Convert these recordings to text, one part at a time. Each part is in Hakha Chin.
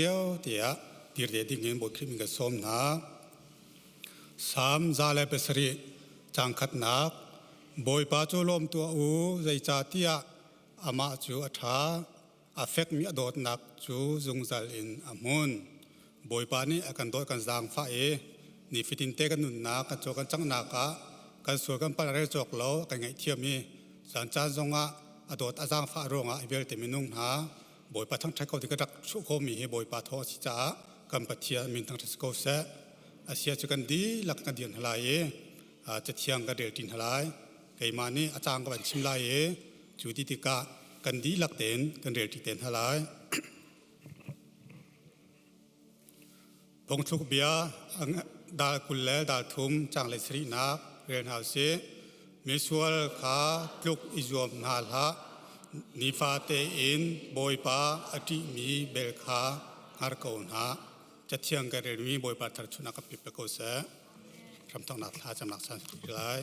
Cio tiah dir te ding in Bawi Khrih min kan sawm hna. Salm 107 caang khatnak Bawipa cu lawm tuah u zeicahtiah amah cu a ṭha a fekmi a dawtnak cu zungzal in a hmun. Bawipa nih a kan dawt kan zaangfah i nifatin te kan nunnak kan caw kan canghnak ah kan sual kan palh rel cawk lo a kan ngaihthiam i zan caan zongah a dawt a zaangfah ruangah i vialte minung hna Bawipa thangṭhat ko ding ka rak chuah khawhmi hi Bawipa thaw a si caah kan Pathian min thangṭhat si ko seh. Asia cu kan dihlak kan dir hna lai i cathiang kan rel ṭi hna lai. Keimah nih a caang ka van chim lai i cu ti tikah kan dihlak tein kan rel ṭi te hna lai. Phungthluk bia dal 20 le dal thum caang le sarihnak rel hna usih. Misual kha tluk i zuam hna hlah. Nifate in Bawipa a ṭihmi bel kha hngar ko hna. Cathiang kan relmi Bawipa tharchunak ka pe ko seh. Hramthawknak thla camnak san lai.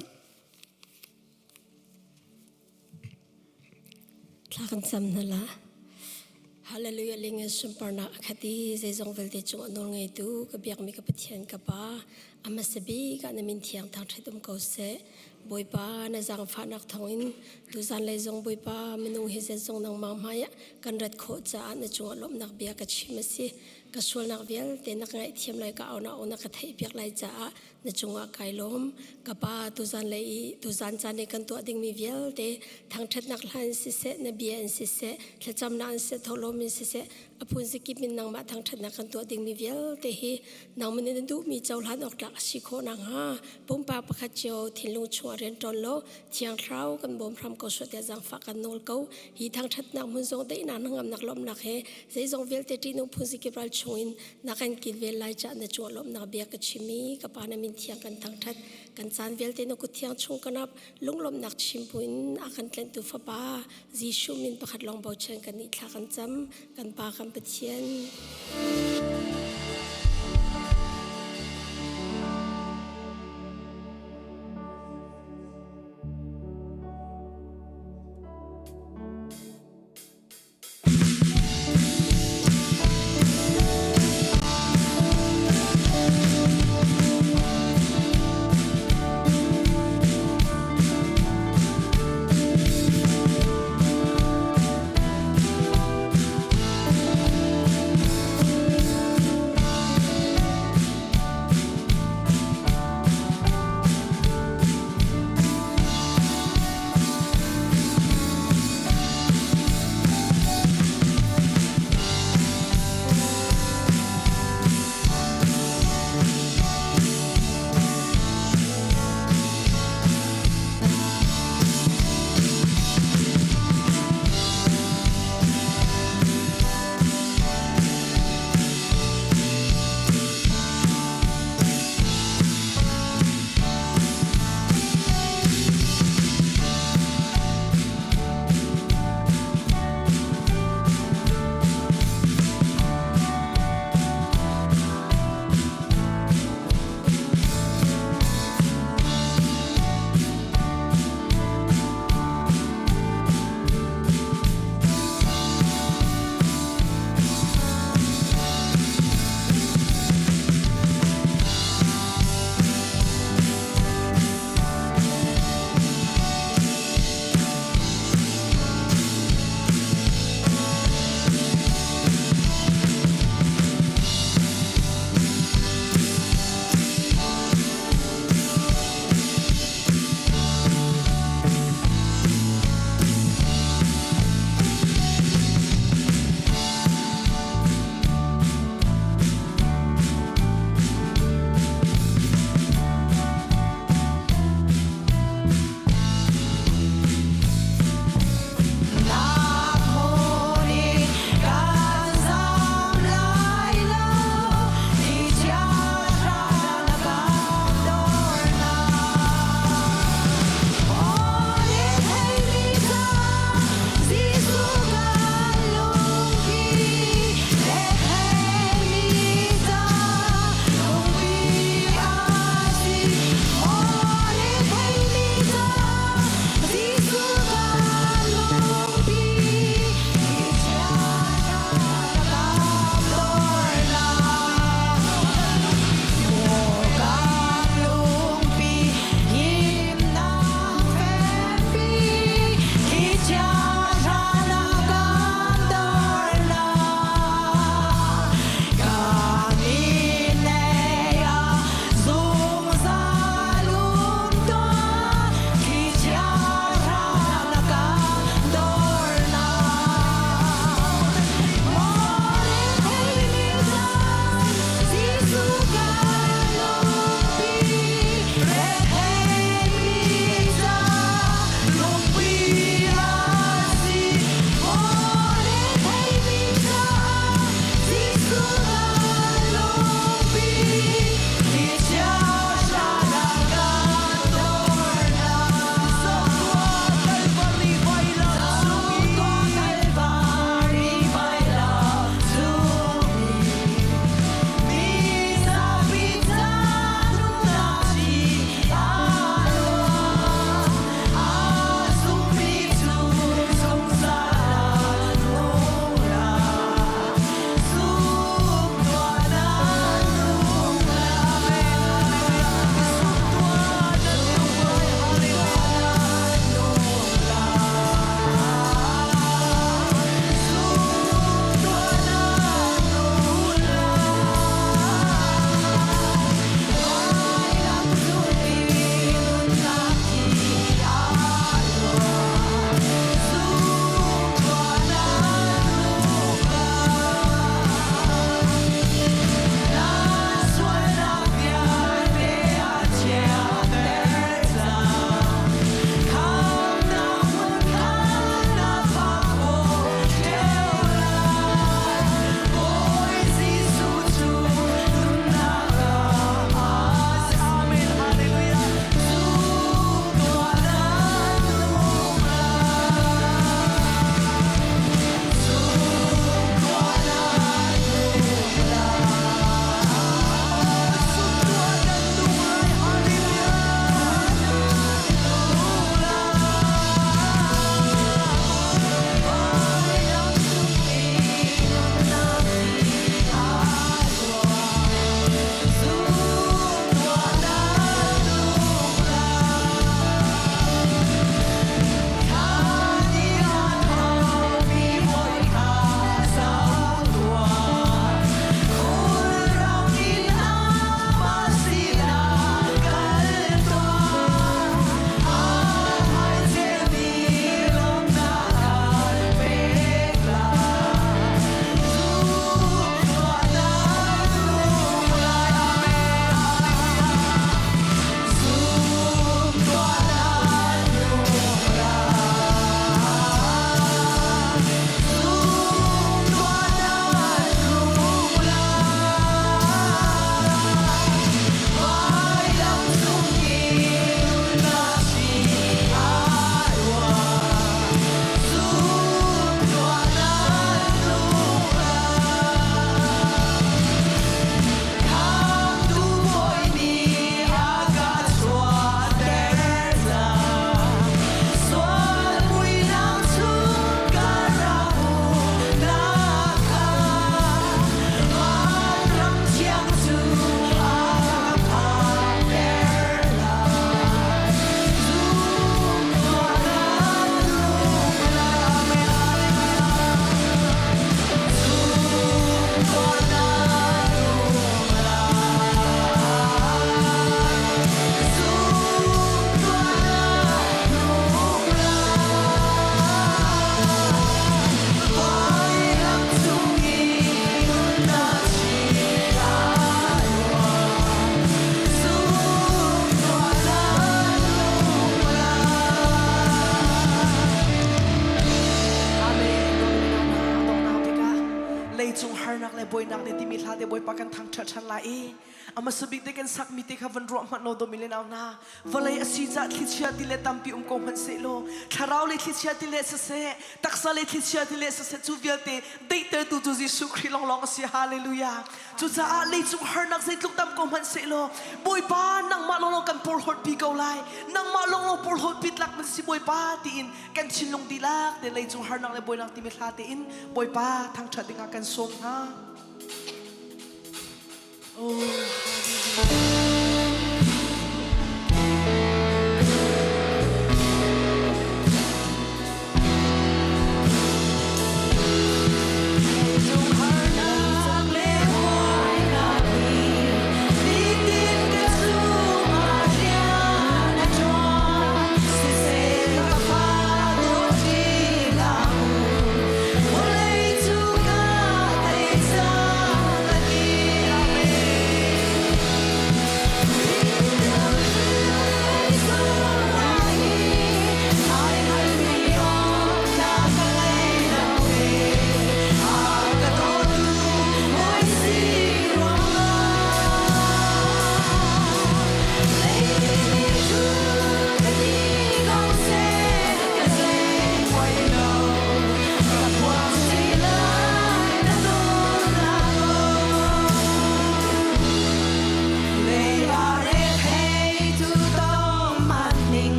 Thla kan cam hna la. Hallelujah ling in sunparnak a khat i zeizong vialte cung a nawl ngeitu ka biakmi ka Pathian ka Pa a hmasa bik ah na min thiang thangṭhat um ko seh. Bawipa na zaangfahnak thawngin tuzan lei zong Bawipa minung hi zeizong nangmah hmaiah kan rat khawh caah na cungah lawmhnak bia ka chim a si. Ka sualnak vialte na ka ngaihthiam lai ka au na au na ka theihpiak lai caah na cungah kai lawm. Ka pa tuzan lei i tuzan caan i kan tuah dingmi vialte thangṭhatnak hla in siseh, na bia in siseh, thlacamnak in siseh, tholawm in siseh, a phun zakip in nangmah thangṭhatnak kan tuah dingmi vialte hi nangmah nih na duhmi cohlan awk tlak a si khawh nakhnga pumpak pakhat cio thinlung chungah rian ṭuan law Thiang Thlarau kan bawm hram ko suah tiah zaangfah kan nawl ko. Hi thangṭhatnak hmun zong daihnak hnangamnak lawmhnak he zeizong vialte ṭihnung phun zikip ral chungin na kan kilven lai caah na cungah lawmhnak bia ka chim i ka Pa na min thiang kan thangṭhat. Kan caan vialte na kut thiang chung kan ap lunglawmhnak chim buin a kan tlenhtu Fapa Jesuh min pakhat lawng bochan kan nih thla kan cam kan Pa kan Pathian. buainak ne timi hla te Bawipa kan thangṭhat ṭhan lai i a hmasa bik te kan sakmi te kha van ruah hmanh law dawmi le nau hna vawlei a si cah thlichia ti le tampi um ko hmanh sehlaw thlarau le thlichia ti le siseh taksa le thlichia ti le siseh cu vialte daihtertu cu Jesuh Khrih lawnglawng a si. Hallelujah. Cucaah leicung harnak zeitluk tam ko hmanh sehlaw Bawipa nangmah lawnglawng kan porhlawtpi ko lai. Nangmah lawnglawng porhlawtpi tlak na si Bawipa tiin kan thinlung dihlak te leicung harnak le buainak timi hla tein Bawipa thangṭhat dingah kan sawm hna. Oh,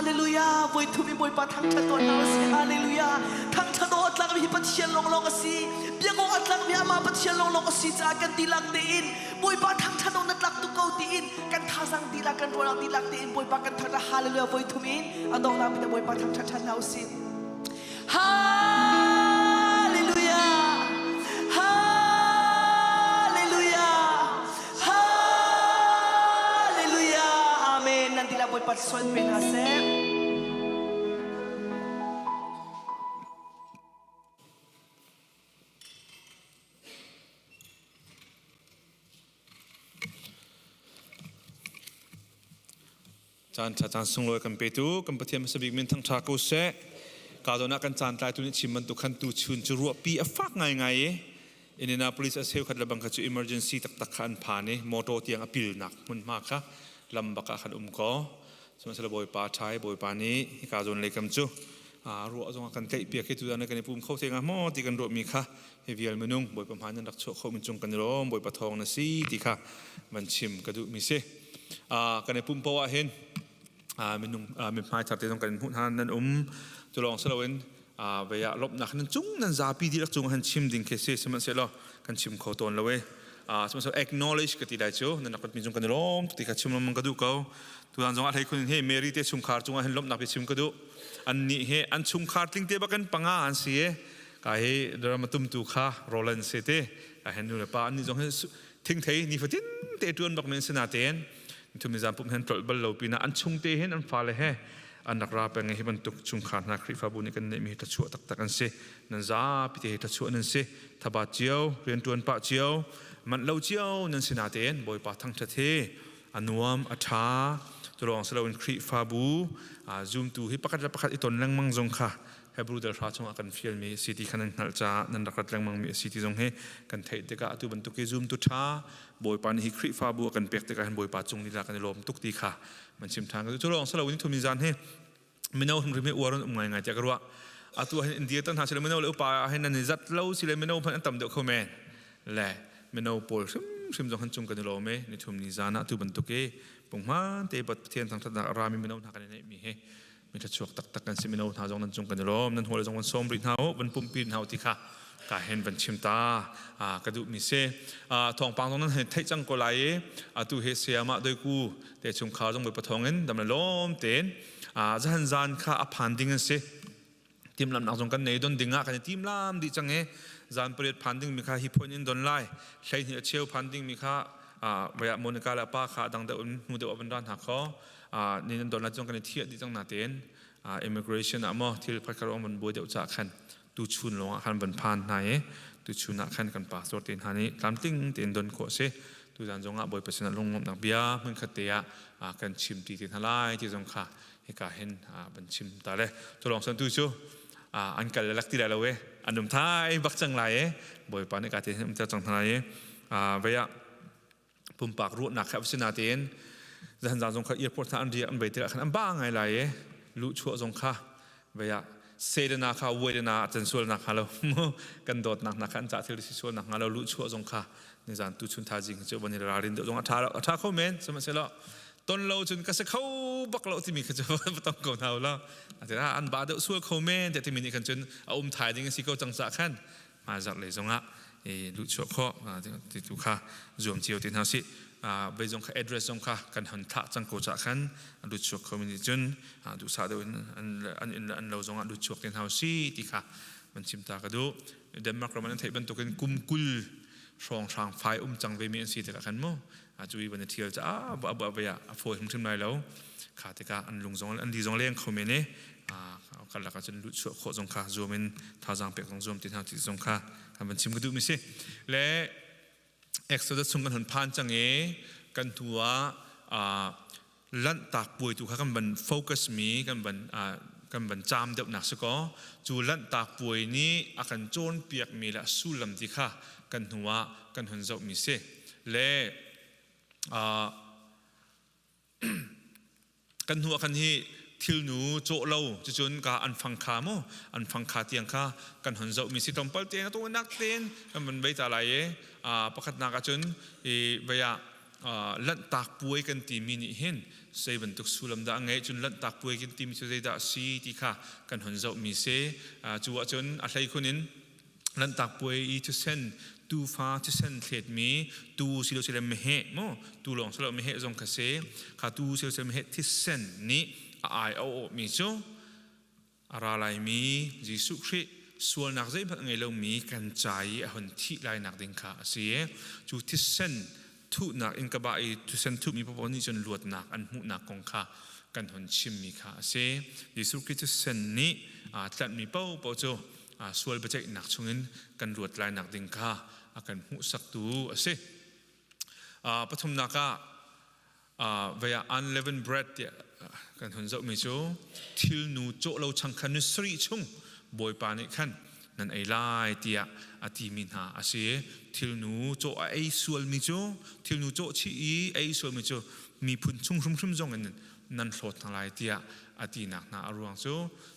Hallelujah voi thum in Bawipa thangṭhat tuah hna usih Hallelujah thangṭhat awk a tlakmi hi Pathian lawnglawng a si biak awk a tlakmi amah Pathian lawnglawng a si caah kan dihlak tein Bawipa thangṭhat awk na tlak tuk ko tiin kan thazaang dihlak kan ruahnak dihlak tein Bawipa kan thangṭhat Hallelujah voi thum in a donghnak bik ah Bawipa thangṭhat ṭhan hna usih Hallelujah Hallelujah Hallelujah Amen nan dihlak Bawipa sual pe hna seh Caan ṭha caan sunglawi kan petu kan Pathian hmasa bik min thangṭha ko seh. Ka zawn ah kan caan tlaitu nih chim bantuk khan tu chun cu ruahpi a fak ngaingai i Indianapolis a cheukhat le bang kha cu emergency taktak kha an phan i motor tiang a pilnak hmunhma kha lam bak ah khan um ko. Sihmanhsehlaw Bawipa ṭha i Bawipa nih hika zawn lei kam cu ruah zong a kan tlaih piak hi tutan kan i pum kho te hnga maw ti kan ruahmi kha hi vial minung Bawipa hmai nan rak chuah kho mi cung kan i lawm Bawipa thawng na si ti kha van chim ka duh mi si. Kan i pum poah hin minung mithmai thar te zong kan hmuh hna nan um cu lawng si loin vei ah lawmhnak nan cung nan zapi dihlak cung han chim ding khi si sihmanhsehlaw kan chim kho tawn lo e sihmanhsehlaw acknowledge ka ti lai cu nan rak mi cung kan i lawm ti kha chim lengmang ka duh ko tutan zong ah hlei khun he Mary te chungkhar cungah hin lawmhnak bia chim ka duh an nih he an chungkhar tling te bak in panga an si e ka hi drama tumtu kha Roland se te ka hen nu le pa an nih zong hi thingthei nifatin te tuan bak men sina ten thumi zan pum hen tlolh bal lo pinah an chung te hin an fale he an rak ra peng hi bantuk chungkhar hna Khrihfabu nih kan neihmi hi thlachuah taktak an si nan zapi te hi thlachuah nan si thaba cio riantuan pah cio manh lo cio nan si natein Bawipa thangthat hi a nuam a tha culawng siloin Khrihfabu zumtu hi pakhat le pakhat i ton lengmang zong kha Hebrew dal hra chungah kan fialmi a si ti kha nan hngalh caah nan rak rat lengmangmi a si ti zong hi kan theih tikah atu bantuk hi zumtu ṭha Bawipa nih hi Khrihfabu a kan pek tikah hin Bawipa cung lila kan i lawm tuk ti kha man chim ṭhan ka cu lawng si loin thumi zan hi mino hrimhrim hi uar an um ngaingai tiah ka ruah atu hin India tan hna sile mino le upa ah hin nan i zat lo sile mino hmanh an tam deuh kho men le mino pawl hrimhrim zong han cung kan i lawm i ni thum ni zan ah tu bantuk i punghman te Pathian thangṭhatnak a rami mino hna kan i neihmi hi mi thluachuak taktak kan si mino hna zong nan cung kan i lawm nan hawi zong van sawm rih hna u van pumpi hna u ti kha ka hen van chim ta ka duh mi si thawngpang zong nan theih cang ko lai i atu he sayama doiku te chungkhar zong bawipa thawngin dam le lawm tein zahan zan kha a phan ding an si timlamnak zong kan nei don ding ah kan i timlam dih cang i zan pariat phan ding mi kha hi phoin in don lai 12 a cheu phan ding mi kha vaya Monica le pa kha dang deuh in hnu deuh van ra hna kho ni nan don la chung kan i thiah dih cang na tein immigration ah maw thil phatkhat ong van buai deuh cha khan tu chun lawng ah khan van phan hna i tu chun ah khan kan pastor te hna nih tlamtling tein don khawh si tu zan zong ah bawipa sinah lunglawmhnak bia hmun khat te ah kan chim ti te hna lai ti zong kha hika hin van chim ta le cu lawng san tu cu an kal lak ti lai lo e an um thai bak cang lai e bawipa nih ka te um ter cang hna lai e vei ah pumpak ruahnak kha si natein zan zan zong kha airport hna an riak an bei tikah khan an ba ngai lai i luhchuah zong kha vei ah sedana kha wedana can sual nak hnga lo kan dawtnak hna kha an cah thil si sual nak hnga lo luhchuah zong kha nizan tu chun thazing cu van i ralrin deuh zong a tha a tha kho men sihmanhsehlaw ton lo cun ka si kho bak lo timi kha cu va tong ko hna la an ba deuh sual kho men tiah timi nih khan cun a um thai ding a si ko cang cah khan hmaizarh lei zongah i luhchuah khawh ti tu kha zuam cio te hna sih vei zong kha address zong kha kan hon thlah cang ko cah khan lutchuak kho mi nih cun duhsah deuh in an inn le an lo zongah lutchuak te hna si ti kha van chim ta ka duh Denmark ram an theih bantukin kum 20 hrawnghrang fai um cang ve mi an si tikah khan mu cu i van i thial ca a ba ba a fawi hrimhrim lai lo kha tikah an lung zong an li zong leng kho men i kan lakah cun luhchuah khawh zong kha zuam in thazaang pek zong zuam ti hna ti zong kha kan van chim ka duh mi si le Exodus chung kan hun phan cang i kan hnu ah lanhtak puai tu kha kan van focus mi kan van caam deuhnak si kaw cu lanhtak puai nih a kan cawnpiak mi le a sullam ti kha kan hnu ah kan hun zoh mi si le Kan hnu ah khan hi thilnu cawh lo cucun ka an fang kha mu an fang kha tiang kha kan hon zoh mi si tlawmpal tein a tawinak tein kan van vei ta lai i pakhatnak ahcun i vei ah lanhtak puai kan timi nih hin zei bantuk sullam dah a ngeih cun lanhtak puai kan timi cu zeidah a si ti kha kan hon zoh mi si cu ahcun a hleikhun in Lanhtak puai i thisen tuufa thisen thletmi tuu silosile meheh mu tuu lawng silo meheh zong kha si kha tuu silosile meheh thisen nih a ai a awhmi cu a ra laimi Jesuh Khrih sualnak zeihmanh a ngei lomi kan ca i a hun thih lainak ding kha a si i cu thisen thuhnak in ka bah i thisen thuhmi paoh nih cun luatnak an hmuhnak kong kha kan hun chimmi kha a si. Jesuh Khrih thisen nih aa tlanhmi paohpaoh cu sual biaceihnak chungin kan luat lainak ding kha a kan hmuhsaktu a si. Pathumnak ah. Vei ah unleavened bread tiah kan hun zohmi cu thilnu cawh lo chang kha ni sarih chung Bawipa nih khan nan ei lai tiah a timi hna a si. Thilnu cawh a ei sualmi cu thilnu cawh chih i ei sualmi cu miphun chung hrimhrim zong in nan hlawt hna lai tiah a tinak hna a ruang cu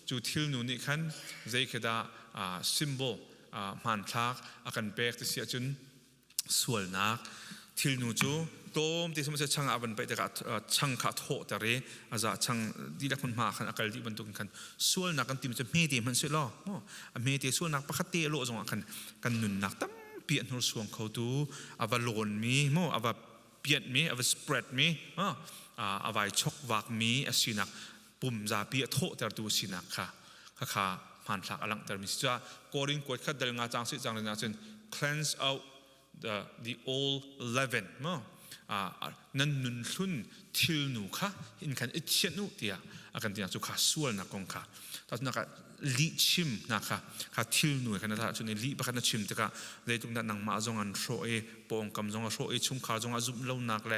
cu thilnu nih khan zei khi dah symbol hmanthlak a kan pek ti si ahcun sualnak thilnu cu tlawm te sihmanhsehlaw chang ah a van paih tikah chang kha a thawhter i a za chang dihlak hmunhma ah khan a kal dih bantukin khan sualnak kan timi cu hmete hmanh sih law a hmete sualnak pakhat te a lawh zongah khan kan nunnak tampi a hnursuang khotu a va lawnmi mu a va pianhmi a va spreadmi a vai chokvakmi a sinak pum zapi a thawhtertu sinak kha khakha hmanthlak a langhtermi si caah Korin kuat khat dal nga cang si cang rin ahcun cleanse out the old leaven mo nan nun hlun thilnu kha in khan i thianh u tiah a kan tinak cu kha sualnak kong kha tahchunak ah lih chim hna kha kha thilnu kha na cun lih pakhat na chim tikah zeitluk dah nangmah zong an hrawh i pawngkam zong a hrawh i chungkhar zong ah zumh lonak le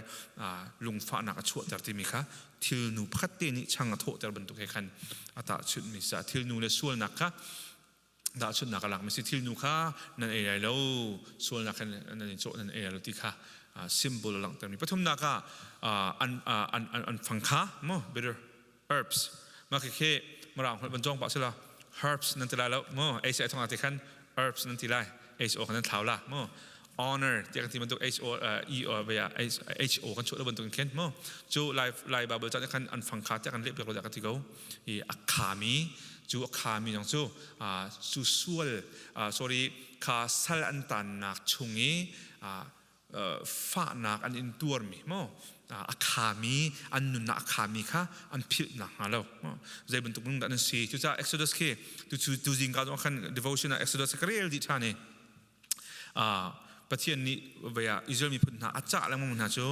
lungfahnak a chuahter timi kha thilnu pakhat te nih chang a thawhter bantuk he khan a tahchunhmi sa thilnu le sualnak kha tahchunhnak a lakmi si thilnu kha nan ei lai lo sualnak khan nan i cawh nan ei lai lo ti kha symbol a langhtermi pathumnak ah an an an fang kha mo bitter herbs mah khi mirang holh ban cawng pah sila herbs nan ti lai lo mo ei se thong te khan herbs nan ti lai H O kan nan thlau la mo honor tiah kan ti bantuk H O E O bia H O kan chuah lo bantuk khin mo cu lai lai Bible ca khan an fang kha tiah kan leh piak lo ka ti ko i a khami cu a khami zong cu cu sual sorry kha sal an tannak chung i fahnak an intuarmi maw a khami an nunnak a khami kha an philh nakhnga lo zei bantuk minung dah nan si cucaah Exodus khi tu tu zingka zong khan devotion ah Exodus ka rel dih ṭhan i Pathian nih vei ah Israel miphun hna a cah lengmang hna cu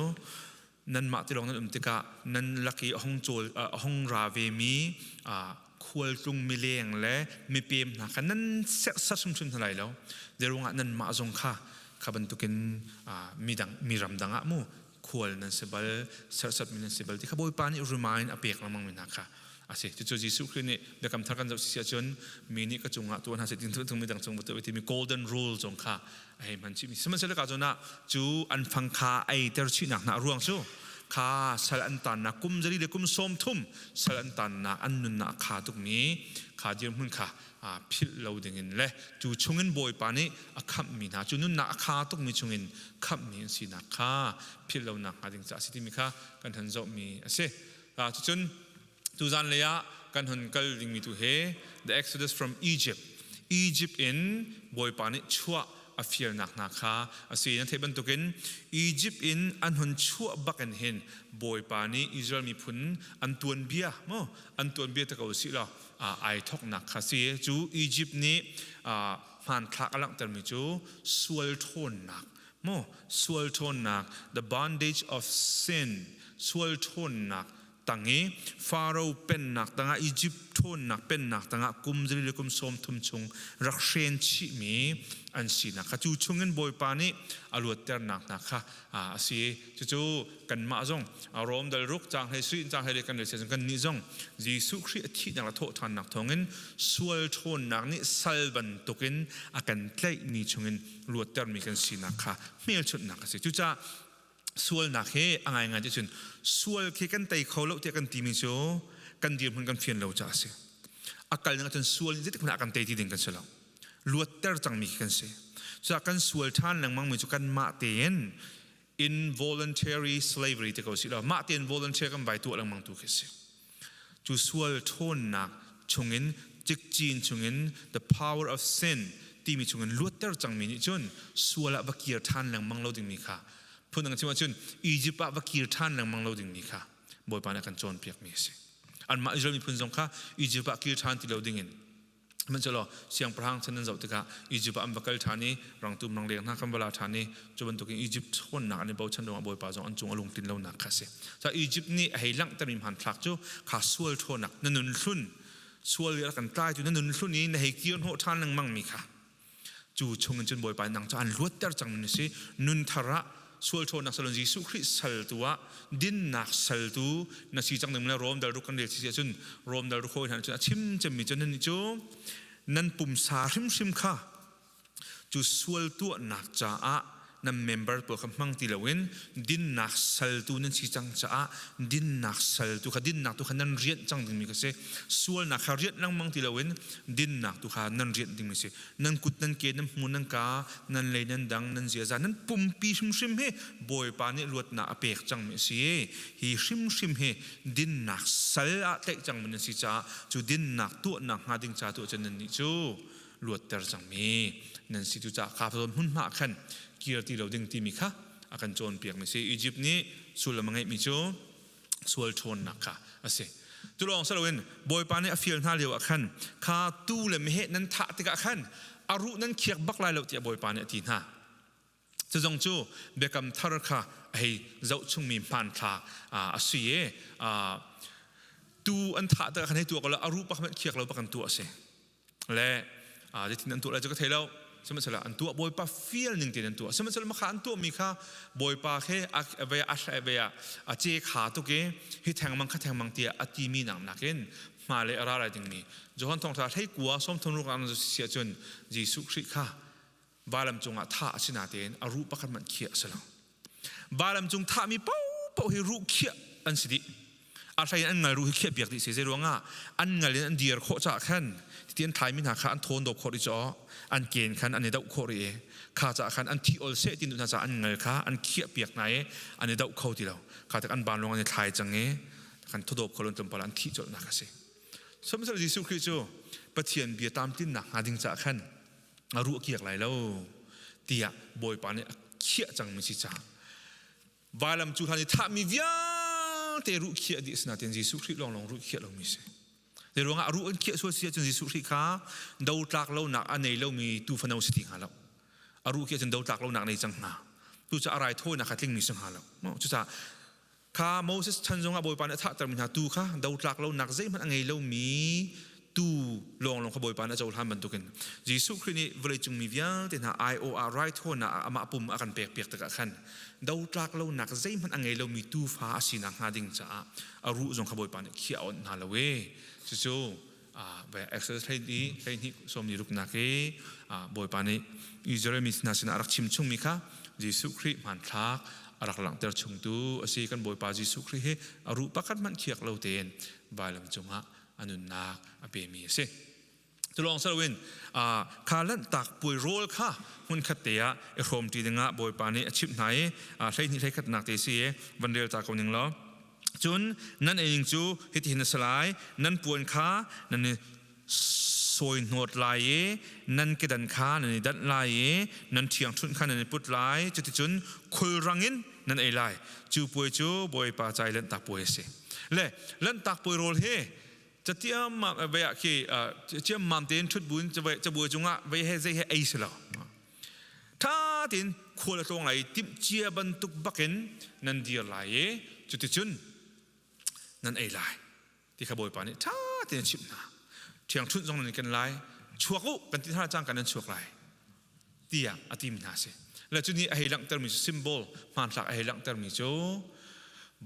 nanmah ti lawng nan um tikah nan lak i a hung cawl a hung ra vemi khualtlung mileng le mipem hna kha nan serhsat hrimhrim hna lai lo zeiruangah nanmah zong kha kha bantukin midang mi ram dang ah mu khual nan si bal serhsat mi nan si bal ti kha Bawipa nih remind a pek lengmang mi hna kha a si cucu Jesuh Khrih nih biakam thar kan zoh si ahcun mi nih ka cungah tuah hna seh tin tung midang cung va tuah timi golden rule zong kha a hei hman chihmi sihmanhsehlaw ka zawn ah cu an fang kha ei ter chihnak hna a ruang cu kha sal an tannak kum zali le kum 30 sal an tannak an nunnak kha tukmi kha dirhmun kha philh lo dingin le cu chungin Bawipa nih a khamhmi hna cu nunnak a kha tukmi chungin khamhmi an sinak kha philh lonak hnga ding caah a si timi kha kan han zohmi a si. Cucun tuzan lei ah kan hun kal dingmi tu he the Exodus from Egypt Egypt in Bawipa nih chuah a fialnak hna kha a si. Na theih bantukin Egypt in an hun chuah bak in hin Bawipa nih Israel miphun an tuanbia maw an tuanbia te ko si law ai thoknak kha si. Cu Egypt nih hmanthlak a langhtermi cu sual ṭhawnnak maw sual ṭhawnnak the bondage of sin sual ṭhawnnak tang i Faro pennak tangah Egypt ṭhawnnak pennak tangah kum zali le kum 30 chung rak hren chihmi an sinak kha cu chungin Bawipa nih a luatternak hna kha a si. Cucu kanmah zong Rom dal ruk caang hlei sui caang hlei kan rel kan nih zong Jesuh Khrih a thihnak le thawhṭhannak thawngin sual ṭhawnnak nih sal bantukin a kan tlaihmi chungin luattermi kan sinak kha hmelchunhnak a si. Cucaah sualnak hi a ngaingai ti cun sual khi kan tei kho lo tiah kan timi cu kan dirhmun kan fian lo caah a si. A kal ning ahcun sual nih zeitik hmanh ah kan tei ti ding kan si lo. Luatter cangmi khi kan si. Cucaah kan sual ṭhan lengmang mi cu kanmah tein involuntary slavery ti ko si lo mah tein volunteer kan vai tuah lengmang tu khi si. Cu sual ṭhawnnak chungin cikcin chungin the power of sin timi chungin luatter cangmi nih cun sual ah va kir ṭhan lengmang lo dingmi kha phundang chim ahcun Egypt ah va kir ṭhan lengmang lo dingmi kha Bawipa nih a kan cawnpiakmi a si. Anmah Israel miphun zong kha Egypt ah kir ṭhan ti lo dingin Sihmanhsehlaw siangpahrang chan nan zoh tikah Izipt ah an va kal ṭhan i rangtum rangleng hna khan va la ṭhan i cu bantukin Izipt ṭhawnnak an i bochan ruangah Bawipa zong an cung a lungtlin lonak kha a si. Caah Izipt nih a hei langhtermi hmanthlak cu kha sual ṭhawnnak na nun hlun sual i a rak kan tlaitu na nun hlun i na hei kir hnawh ṭhan lengmangmi kha cu chungin cun Bawipa nang cu an luatter cangmi na si nun thar ah. sual ṭhawnnak sal in Jesuh Khrih sal tu ah dinnak sal tu na si cang ding le Rom dal ruk kan rel si ahcun Rom dal ruk hawi hna cun a chim cemmi cu nan cu nan pumsa hrimhrim kha cu sual tuahnak caah nan member pawl kha hmang ti loin dinnak saltu nan si cang caah dinnak saltu kha dinnak tu kha nan rianh cang dingmi kha si. Sualnak kha rianh lengmang ti loin dinnak tu kha nan rianh dingmi si. Nan kut, nan ke, nan hmu, nan ka, nan lei, nan dang, nan ziaza, nan pumpi hrimhrim hi Bawipa nih luatnak a pek cangmi a si. Hi hrimhrim hi dinnak sal ah tlaih cangmi nan si caah cu dinnak tuahnak hnga ding ca tu ahcun nannih cu luatter cangmi nan si. Cucaah kha zawn hmunhma ah khan kir ti lo ding timi kha a kan cawnpiakmi si. Egypt nih sullam a ngeihmi cu sual ṭhawnnak kha a si. Cu lawng si loin Bawipa nih a fial hna lio ah khan kha tuu le meheh nan thah tikah khan a ruh nan khiak bak lai lo tiah Bawipa nih a ti hna. Cu zong cu biakam thar kha a hei zohchungmi hmanthlak a si i tuu an thah tikah khan hei tuah ko lo, a ruh pakhat khiak lo bak an tuah a si. Le zeitin an tuah lai cu ka thei lo. Sihmanhsehlaw an tuah, Bawipa fial ning tein an tuah. Sihmanhsehlaw makha an tuahmi kha Bawipa he a ve a ce kha tuk i hi thengmang kha thengmang tiah a timi nak nakin hma le a ra lai dingmi Johan thawngṭha 19 33 an si ahcun Jesuh Khrih kha vailam cungah thah a si natein a ruh pakhat hmanh khiah a si lo. Vailam cung thahmi paohpaoh hi ruh khiah an si dih. A hlei in an ngal ruh hi khiah piak dih si. Zei ruangah an ngal in an dir khawh caah khan ti an thlaimi hna kha an thawn dawp khawh rih caw an ken khan an i doh khawh rih i kha caah khan an thi ol seh ti hna caah an ngal kha an khiah piak hna i an i doh kho ti lo. Kha tak an ban lawng an i thlai cang i kan thawdawp kho lon tlawmpal an thih colhnak a si. Sihmanhsehlaw Jesuh Khrih cu Pathian bia tlamtlinnak hnga ding caah khan a ruah kiak lai lo tiah Bawipa nih a khiah cangmi si caah vailam cu hlan i thahmi vialte ruh khiah dih a si nain Jesuh Khrih lawnglawng ruh khiah lomi si. Zei ruangah a ruh an khiah sual si ahcun Jesuh Khrih kha dotlak lonak a nei lomi tuufano si ti hnga lo. A ruh khiah cun dotlak lonak nei cang hnga. Cucaah a raithawinak kha tlingmi si hnga lo. Cucaah Kha Moses chan zongah Bawipa nih a thahtermi hna tuu kha dotlak lonak zeihmanh a ngei lomi tuu lawnglawng kha Bawipa nih a cohlan bantukin Jesuh Khrih nih vawleicung mi vialte hna aiawh ah raithawinak ah amah pum a kan pekpiak tikah khan dotlak lonak zeihmanh a ngei lomi tuufa a sinak hnga ding caah a ruh zong kha Bawipa nih khiah a onh hna lo i cucu Exodus 12 21 nak i Bawipa nih Israel mi hna sinah a rak chim chungmi kha Jesuh Khrih hmanthlak a rak langhter chungtu a si. Kan Bawipa Jesuh Khrih hi a ruh pakhat hmanh khiak lo tein vailam cungah a nunnak a pemi a si. Cu lawng si loin kha lanhtak puai rawl kha hmunkhat te ah i hrawmṭi dingah Bawipa nih a chimh hna i 12 hleikhatnak te si i van rel ta ko ning law. Cun nan eining cu hitihin a si lai, nan puan kha nan i sawi hnawt lai i nan kedan kha nan i danh lai i nan ṭhiangṭhunh kha nan i put lai, cuticun khulrang in nan ei lai. Cu puai cu Bawipa ca i Lanhtak Puai a si. Le Lanhtak Puai rawl hi catiammam vei ah khi ciammam tein ṭhut buin cabuai cungah vei he zei he ei si lo. Ṭha tein khual a tlawng lai i timhcia bantuk bakin nan dir lai i cuticun nan ei lai ti kha Bawipa nih ṭha tein a chimh hna. Ṭhiangṭhunh zong nan i ken lai, chuak u kan ti hna cangka nan chuak lai tiah a timi hna a si. Le cu nih a hei langhtermi cu symbol hmanthlak a hei langhtermi cu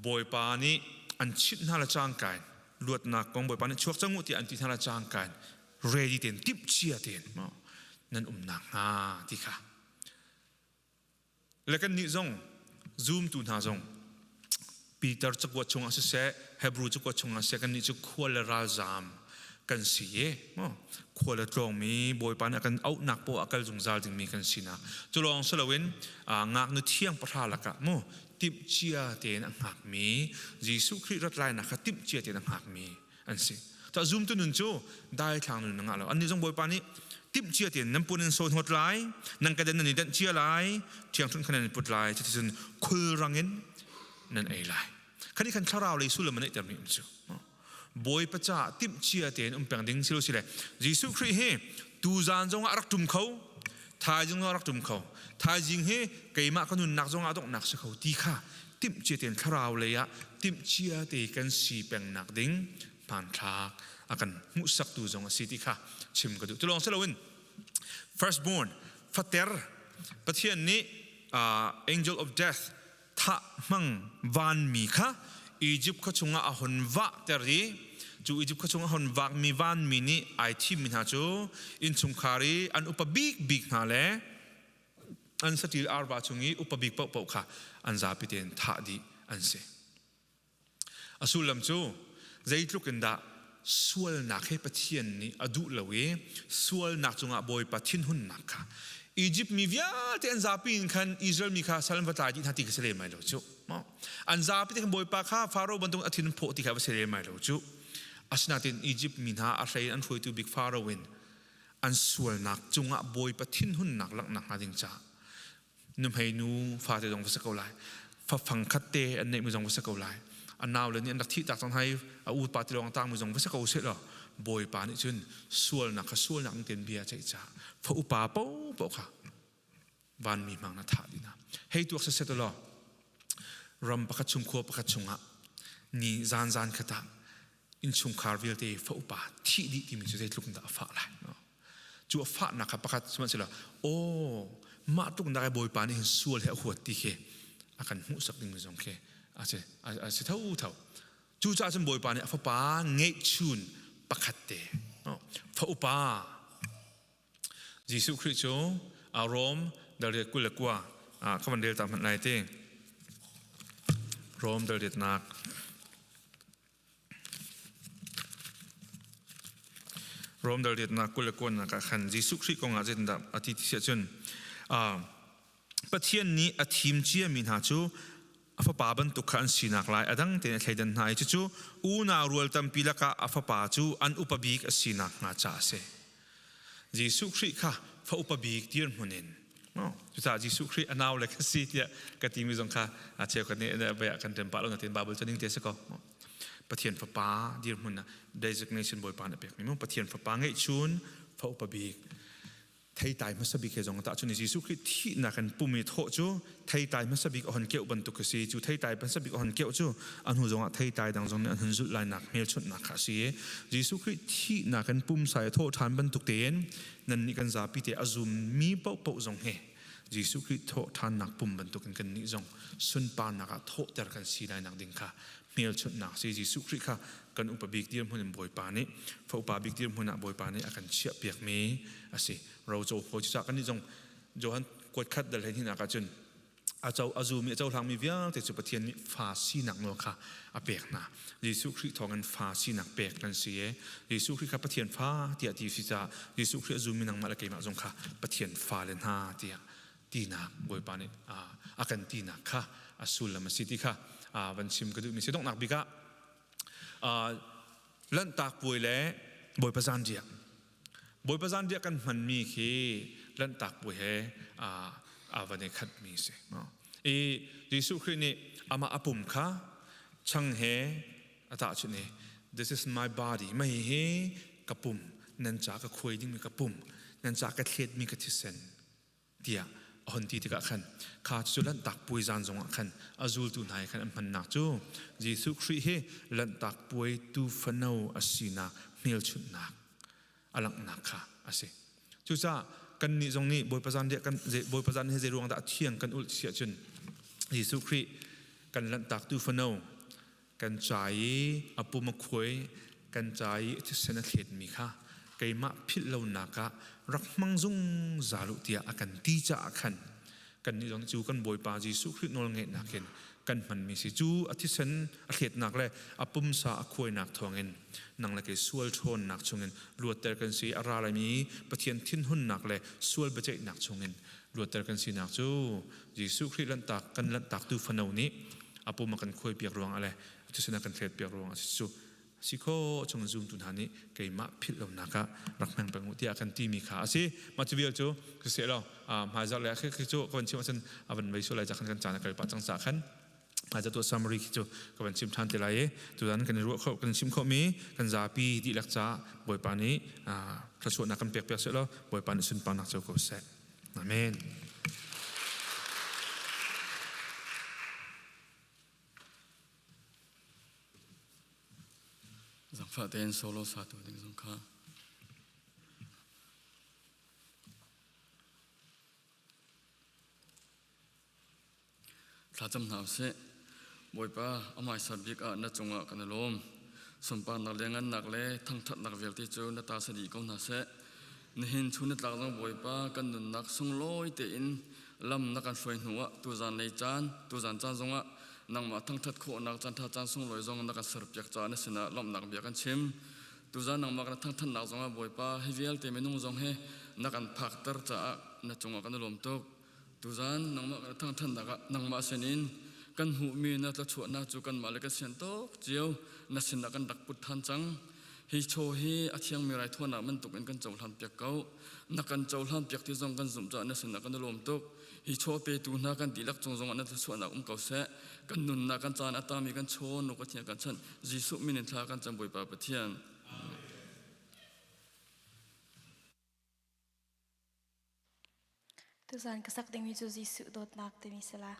Bawipa nih an chimh hna le cangka in luatnak kong Bawipa nih chuak cang u tiah an ti hna le cangka in ready tein timhcia tein nan um nakhnga ti kha. Le kannih zong zumtu hna zong Peter cakuat chungah siseh, Hebrew cakuat chungah siseh, kannih cu khual le ralzaam kan si i khual le tlawngmi Bawipa nih a kan auhnak poah a kal zungzal dingmi kan sinak. Cu lawng si loin ngaknu thiang pahra lakah mu timhcia tein a hngakmi Jesuh Khrih rat lainak kha timhcia tein a hngakmi an si. Ta zumtu nun cu daithlang nun na ngah lo. Annih zong Bawipa nih timhcia tein nan pun in sawn hawt lai, nan kaden nan i danh cia lai, ṭhiangṭhunh kha nan i put lai, cuticun khulrang in nan ei lai. Khani khan thlarau lei sullam a neihtermi um cu. Bawipa caah timhcia tein um peng ding silo sile Jesuh Khrih hi tuzaan zongah a rak ṭum kho, thaizing zongah a rak ṭum kho. Thaizing hi keimah ka nunnak zongah donghnak si kho ti kha timhcia tein thlarau lei ah timhcia te kan si pengnak ding hmanthlak a kan hmuhsaktu zong a si ti kha chim ka duh. Cu lawng si loin firstborn fater Pathian nih Angel of Death thah hmang vanmi kha Egypt khua chungah a hun vahter i cu Egypt khua chungah a hun vakmi vanmi nih ai thimmi hna cu innchungkhar i an upa bikbik hna le an saṭil arva chung i upa bik paohpaoh kha an zapi tein thah dih an si. A sullam cu zeitluk in dah sualnak he Pathian nih a duh lo i sualnak cungah Bawipa thinhunnak kha Egypt mi vialte an zapi in khan Israel mi kha sal an va tlai dih hna ti kha si lem lai lo cu. An zapi te khan Bawipa kha Faro bantuk a thin phawh ti kha va si lem lai lo cu. Asinain Egypt mi hna a hrei an hruaitu bik Faro in an sualnak cungah Bawipa thinhunnak langhnak hnga ding caah nuhmei nu fate zong va si ko lai fafang khat te an neihmi zong va si ko lai a nau le nih an rak thih tak cang hai a u pa ti lawng tangmi zong va si ko seh law bawipa nih cun sualnak kha sualnak in ten bia ceih ca fa upa popo kha vanmi hmang na thah dina hei tuak se set law ram pakhat chung khua pakhat chungah ni zan zan khatah innchungkhar vialte fa upa thih dih timi cu zeitluk in dah a fah lai cu a fahnak kha pakhat sihmanhsehlaw aw mah tluk nak bawipa nih hin sual he a huat ti khi a kan hmuhsak dingmi zong khi a si a si tho tho cucaah cun bawipa nih a fapa ngeihchun pakhat te fa upa Jesuh Khrih cu Rom dal riat 29 ah ka van rel ta hmanh lai ti Rom dal riatnak Rom dal riatnak 29 ah khan Jesuh Khrih kong ah zeitindah a ti ti siah cun Pathian nih a thim ciami hna cu a fapa bantuk kha an sinak lai a dang tein a thleidan hna i cucu unau rual tampi lakah a fapa cu an upa bik a sinak hnga caah a si. Jesuh Khrih kha fa upa bik dirhmun in cucaah Jesuh Khrih a nau le ka si tiah ka timi zong kha a cheukhat nih bia kan rem pah lo natin Bible cu ning te si ko. Pathian fapa dirhmun designation Bawipa nih a pekmi mu Pathian fapa ngeihchun fa upa bik theitlai hmasa bik he zong tah cun Jesuh Khrih thihnak in pum i thawh cu theitlai hmasa bik a hon keuh bantuk a si cu theitlai hmasa bik a hon keuh cu a hnu zongah theitlai dang zong nih an hun zulh lainak hmelchunhnak kha a si i Jesuh Khrih thihnak in pumsa i thawh ṭhan bantuk tein nannih kan zapi te a zummi paohpaoh zong hi Jesuh Khrih thawh ṭhannak pum bantukin kannih zong sunparnak ah thawhter kan si lainak ding kha hmelchunhnak si Jesuh Khrih kha kan upa bik dirhmun in Bawipa nih fa upa bik dirhmun ah Bawipa nih a kan chiahpiakmi a si roco hawi cucaah kannih zong Johan kuat khat dal hlei hnih ah cun a co a zumi a cohlangmi vialte cu Pathian nih fa sinak nawl kha a pek hna Jesuh Khrih thawngin fa sinak pek kan si i Jesuh Khrih kha Pathian fa tiah ti si caah Jesuh Khrih a zumi nangmah le keimah zong kha Pathian fale hna tiah tinak Bawipa nih a kan tinak kha a sullam a si ti kha van chim ka duhmi si donghnak bik ah Lanhtak puai le Bawipa zanriah Bawipa zanriah kan hmanmi khi Lanhtak puai he aa van i khatmi si i Jesuh Khrih nih amah a pum kha chang he a tahchunh i this is my body mei hi ka pum nan ca ka khuai dingmi ka pum nan ca ka thletmi ka thisen tiah a hon ti tikah khan kha cu Lanhtak Puai zan zongah khan a zultu hna he khan an hmannak cu Jesuh Khrih hi Lanhtak Puai tuufano a sinak hmelchunhnak a langhnak kha a si. Cucaah kannih zong nih Bawipa zan kan Bawipa zan hi zei ruang dah a thiang kan ulh si ahcun Jesuh Khrih kan Lanhtak tuufano kan ca i a pum a khuai kan ca i a thisen a thletmi kha keimah philh lonak ah rak hmang zungzal u tiah a kan ti caah khan kannih zong cu kan Bawipa Jesuh Khrih nawlngeihnak in kan hmanmi si cu a thisen a thletnak le a pumsa a khuainak thawngin nang le kei sual ṭhawnnak chungin luatter kan si a ra laimi Pathian thinhunnak le sual biaceihnak chungin luatter kan sinak cu Jesuh Khrih lanhtak kan lanhtaktu fano nih a pum a kan khuai piak ruangah le thisen a kan thlet piak ruangah si cu si kho chung zumtu hna nih keimah philh lonak ah rak hmang peng u tiah kan timi kha a si mah cu vial cu siseh law hmaizarh le khi cu ka van chim ahcun a van vei sual lai ca khan kan caan a kal pah cang ca khan hmaizarh tu summary khi cu ka van chim ṭhan te lai i tutan kan i ruah kho kan chim khawhmi kan zapi dihlak ca Bawipa nih thluachuahnak kan pek piak seh law Bawipa nih sunparnak co ko seh Amen. Zangfah tein solo satu ding zong kha. Thlacam hna usih. Bawipa, a hmaisa bik ah na cungah kan i lawm. Sunparnak le ngannak le thangṭhatnak vialte cu na ta si dih ko hna seh. Nihin chun nitlak zong Bawipa kan nunnak sunglawi tein lam na kan hruai hnu ah tuzan lei caan, tuzan caan zongah nangmah thangṭhat khawhnak caanṭha caan sunglawi zong na kan serpiak caah na sinah lawmhnak bia kan chim. Tuzan nangmah kan thangṭhatnak zongah Bawipa hi vialte minung zong hi na kan phakter caah na cungah kan i lawm tuk. Tuzan nangmah kan thangṭhatnak ah nangmah sinin kan hmuhmi na tlachuahnak cu kanmah le kan sian tuk cio na sinah kan rak put ṭhan cang. Hi chaw hi a thiangmi raithawinak bantuk in kan cohlan piak ko. Na kan cohlan piak ti zong kan zumh caah na sinah kan i lawm tuk. Hi chaw petu hna kan dihlak cung zongah na thluachuahnak um ko seh. Kan nunnak kan caan a tami kan chaw nu Pathian kan chanh. Jesuh min in thla kan cam Bawipa Pathian. Tuzan ka sak dingmi cu Jesuh dawtnak timi si la.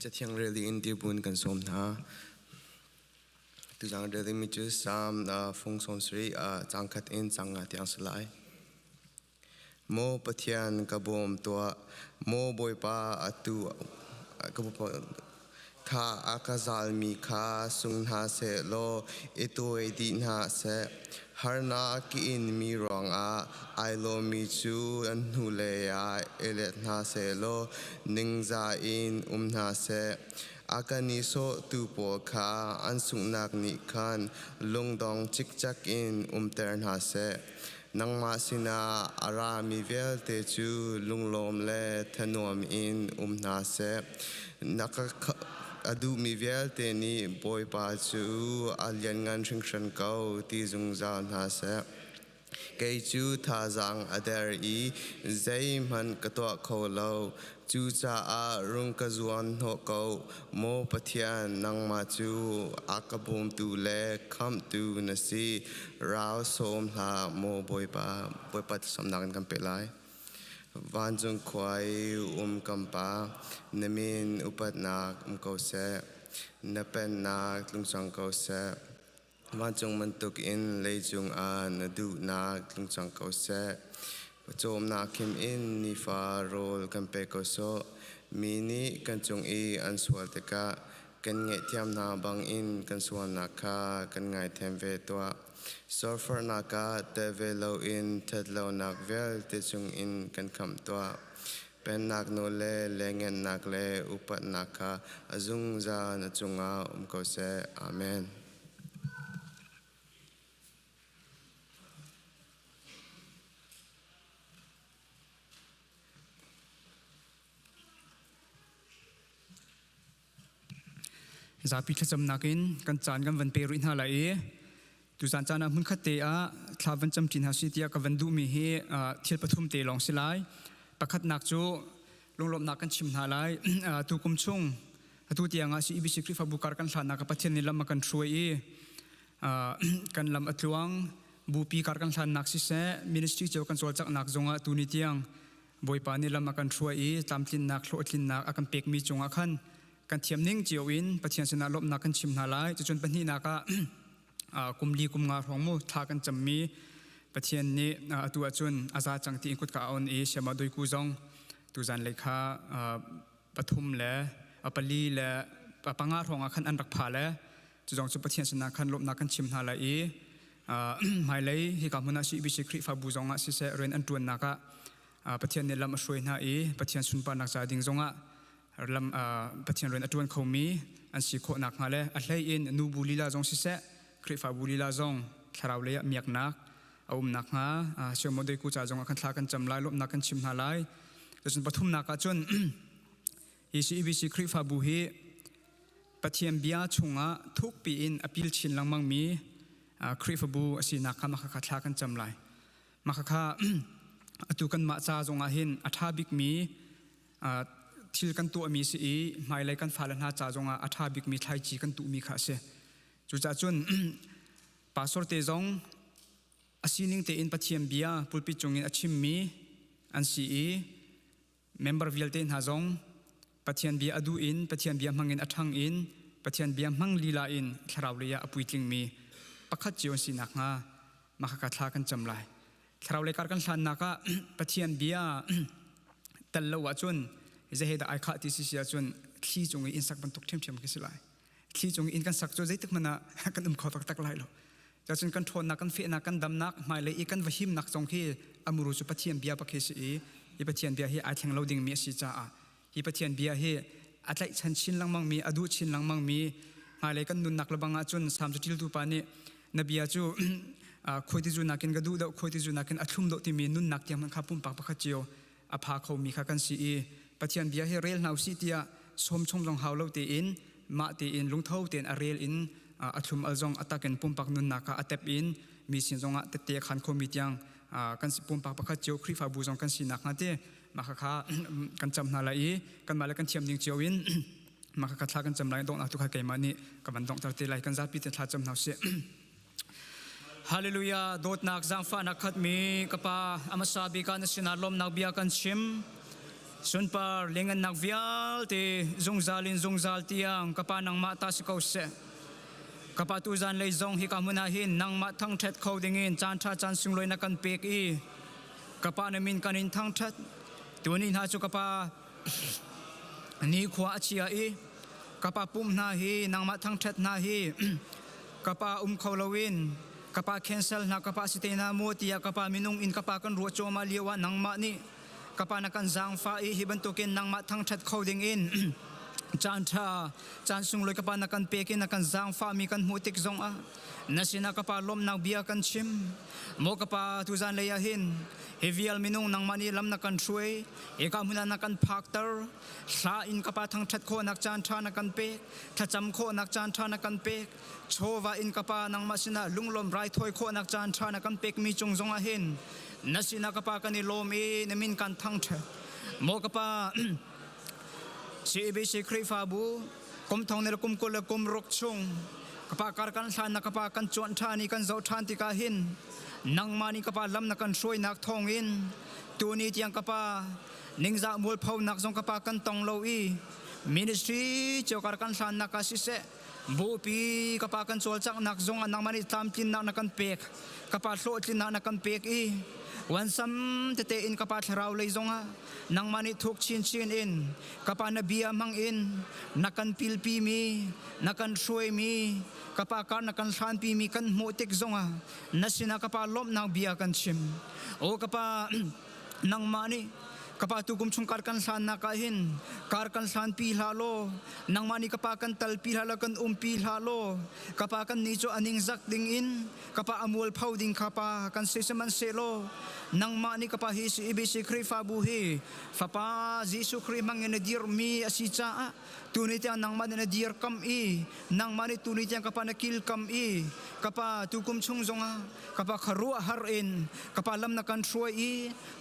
Cathiang rel ding in dirbun kan sawm hna. Tuzang rel dingmi cu Salm fung 70 caang khat in caang nga tiang si lai. Maw Pathian ka bawm tuah, maw Bawipa atu ka kha a ka zalmi kha sung hna seh law i tuai dih hna seh. Harnak ki inmi ruangah ai lawmmi cu an hnulei ah i let hna seh law ningzah in um hna seh. A kan i sawhtu pawl kha an sunghnak nih khan lungdong cikcek in umter hna seh. Nangmah sinah a rami vialte cu lunglawm le thanuam in um hna seh. Na ka a duhmi vialte nih Bawipa cu a lianngan hringhran ko ti zungzal hna seh. Kei cu thazaang a der i zeihmanh ka tuah kho lo. Cucaah rung ka zuan hnawh ko, maw Pathian, nangmah cu a ka bawmtu le khamhtu na si. Rau sawm hlah, maw Bawipa. Bawipa thlacamnak in kan peh lai. Vancung khua i um kan Pa, na min upatnak um ko seh. Na pennak tlung cang ko seh. Vancung bantukin leicung ah na duhnak tlung cang ko seh. Pawcawmnak khim in nifa rawl kan pe ko sawh. Mi nih kan cung i an sual tikah kan ngaihthiam hna bangin kan sualnak kha kan ngaithiam ve tuah. Sualforhnak ah tel ve loin ṭhatlonak vialte chungin kan khamh tuah. Pennak nawl le lengennak le upatnak kha a zungzal na cungah um ko seh. Amen. Zapi thlacamnak in kan caan kan van pe rih hna lai i tuzan caan ah hmunkhat te ah thla van cam ṭi hna si tiah ka van duhmi hi thil pathum te lawng si lai. Pakhatnak cu lunglawmhnak kan chim hna lai. Tu kum chung atu tiang ah CEBC Khrihfabu kar kan hlannak ah Pathian nih lam a kan hruai i kan lam a tluang. Bupi kar kan hlannak siseh, ministry cio kan cawlcanghnak zongah tu ni tiang Bawipa nih lam a kan hruai i tlamtlinnak hlawhtlinnak a kan pekmi cungah khan kan thiam ning cio in Pathian sinah lawmhnak kan chim hna lai. Cucun pahnihnak ah kum li kum nga hrawng mu thla kan cammi Pathian nih atu ahcun a za cang ti in kutka a on i Siama Doiku zong tuzan lei kha pathum le pali le panga hrawng ah khan an rak pha le cu zong cu Pathian sinah khan lawmhnak kan chim hna lai i hmailei hika hmun ah CBC Khrihfabu zong ah siseh rian an ṭuannak ah Pathian nih lam a hruai hna i Pathian sunparnak ca ding zong ah lam Pathian rian a ṭuan khomi an si khawh nakhnga le a hlei in nubu lila zong siseh Khrihfabu lila zong thlarau lei ah miaknak a um nakhnga Siamawdei ku ca zong ah kan thla kan cam lai lawmhnak kan chim hna lai. Cun pathumnak ah cun hi CEBC Khrihfabu hi Pathian bia chungah thukpi in a pil chin lengmangmi Khrihfabu a sinak kha mah thla kan cam lai. Mah kha atu kanmah ca zongah hin a ṭha bikmi thil kan tuahmi si i hmailei kan fale hna ca zongah a ṭha bikmi thlaici kan tuhmi kha a si. Cucaah cun pastor te zong a sining tein Pathian bia pulpit cungin a chimmi an si i member vialte hna zong Pathian bia a duh in Pathian bia hmangin a ṭhang in Pathian bia hmang lila in thlarau lei ah a puitlingmi pakhat cio an si nakhnga mah khaka thla kan cam lai. Thlarau lei kar kan hlannak ah Pathian bia tel lo ahcun zei dah ai khah ti si si ahcun thli cung i inn sak bantuk ṭhiamṭhiam khi si lai. Thli cung i inn kan sak cu zeitik hmanh ah kan um kho taktak lai lo. Cun kan ṭhawnnak, kan fehnak, kan damnak, hmailei i kan va himnak zong khi a muru cu Pathian bia bak hi si i hi Pathian bia hi ai thleng lo dingmi a si caah hi Pathian bia hi a tlaihchan chin lengmangmi, a duh chin lengmangmi hmailei kan nunnak lebang ahcun Salm caṭiltu pa nih na bia cu khuaitizu nakin ka duh deuh, khuaitizu nakin a thlum deuh timi nunnak tiang hmanh kha pumpak pakhat cio a pha khomi kha kan si i Pathian bia hi rel hna usih tiah sawm chung zong hau lo tein mah tein lungtho tein a rel in a thlum al zong a takin pumpak nunnak ah a tep in mi sin zongah tette a khan khomi tiang kan pumpak pakhat cio Khrihfabu zong kan sinak hnga te mah kha kan cam hna lai i kanmah le kan thiam ding cio in mah kha thla kan cam lai donghnak tu kha keimah nih ka van donghter te lai kan zapi te thla cam hna usih. Hallelujah dawtnak zaangfahnak khatmi ka pa amasa bik ah na sinah lawmnak bia kan chim. Sunpar lengannak vialte zungzal in zungzal tiang ka Pa nangmah ta si ko seh. Ka Pa tu zan lei zong hi ka hmun ah hin nangmah thangṭhat kho dingin caan ṭha caan sunglawi na kan pek i ka Pa na min kan in thangṭhat. Tuni hna cu ka Pa nikhua a chia i ka Pa pum hna hi nangmah thangṭhat hna hi ka Pa um kho loin ka Pa cancel hna ka Pa si te hna maw tiah ka Pa minung in ka Pa kan ruah cuahmah lio ah nangmah nih ka pa na kan zaangfah i hi bantukin nangmah thangṭhat kho dingin caan ṭha caan sunglawi ka pa na kan pek i na kan zaangfahmi kan hmuh tik zongah na sinah ka pa lawmhnak bia kan chim maw ka pa tuzan lei ah hin hi vial minung nangmah nih lam na kan hruai hika hmun ah na kan phakter hla in ka pa thangṭhat khawhnak caan ṭha na kan pek thlacam khawhnak caan ṭha na kan pek chawva in ka pa nangmah sinah lunglawm raithawi khawhnak caan ṭha na kan pekmi cung zongah hin na sinah ka pa kan i lawm i na min kan thangṭhat maw ka pa CABC Khrihfabu kum thong ne kum 20 le kum ruk chung ka pa kar kan hlan na ka pa kan cuan ṭhan i kan zoh ṭhan tikah hin nangmah nih ka pa lam na kan hruainak thawngin tuni tiang ka pa ningzah mualphonak zong ka pa kan tong lo i ministry cio kar kan hlannak ah siseh Bupi ka pa kan cawlcanghnak zong ah nangmah nih tlamtlinnak na kan pek. Ka pa hlawhtlinnak na kan pek i wansam tete in ka pa thlarau lei zong ah nangmah nih thuk chinchin in ka pa na bia hmang in na kan pilpi mi na kan hruai mi ka pa kar na kan hlanpi mi kan hmuh tik zong ah na sinah ka pa lawmhnak bia kan chim. O ka pa nangmah nih ka pa tukum chung kar kan hlannak ah hin kar kan hlanpi hlah law nangmah nih ka pa kan talpi hlah law kan umpi hlah law ka pa kan ni cu aning zak ding in ka pa amual pho ding kha pa kan si sihmanhsehlaw nangmah nih ka pa hi CEBC Khrihfabu hi fapa Jesuh Khrih hmang in na dirmi a si caah tuni tiang nangmah nih na dirkam i nangmah nih tuni tiang ka pa na kilkam i ka pa tukum chung zongah ka pa kharuah har in ka pa lam na kan hruai i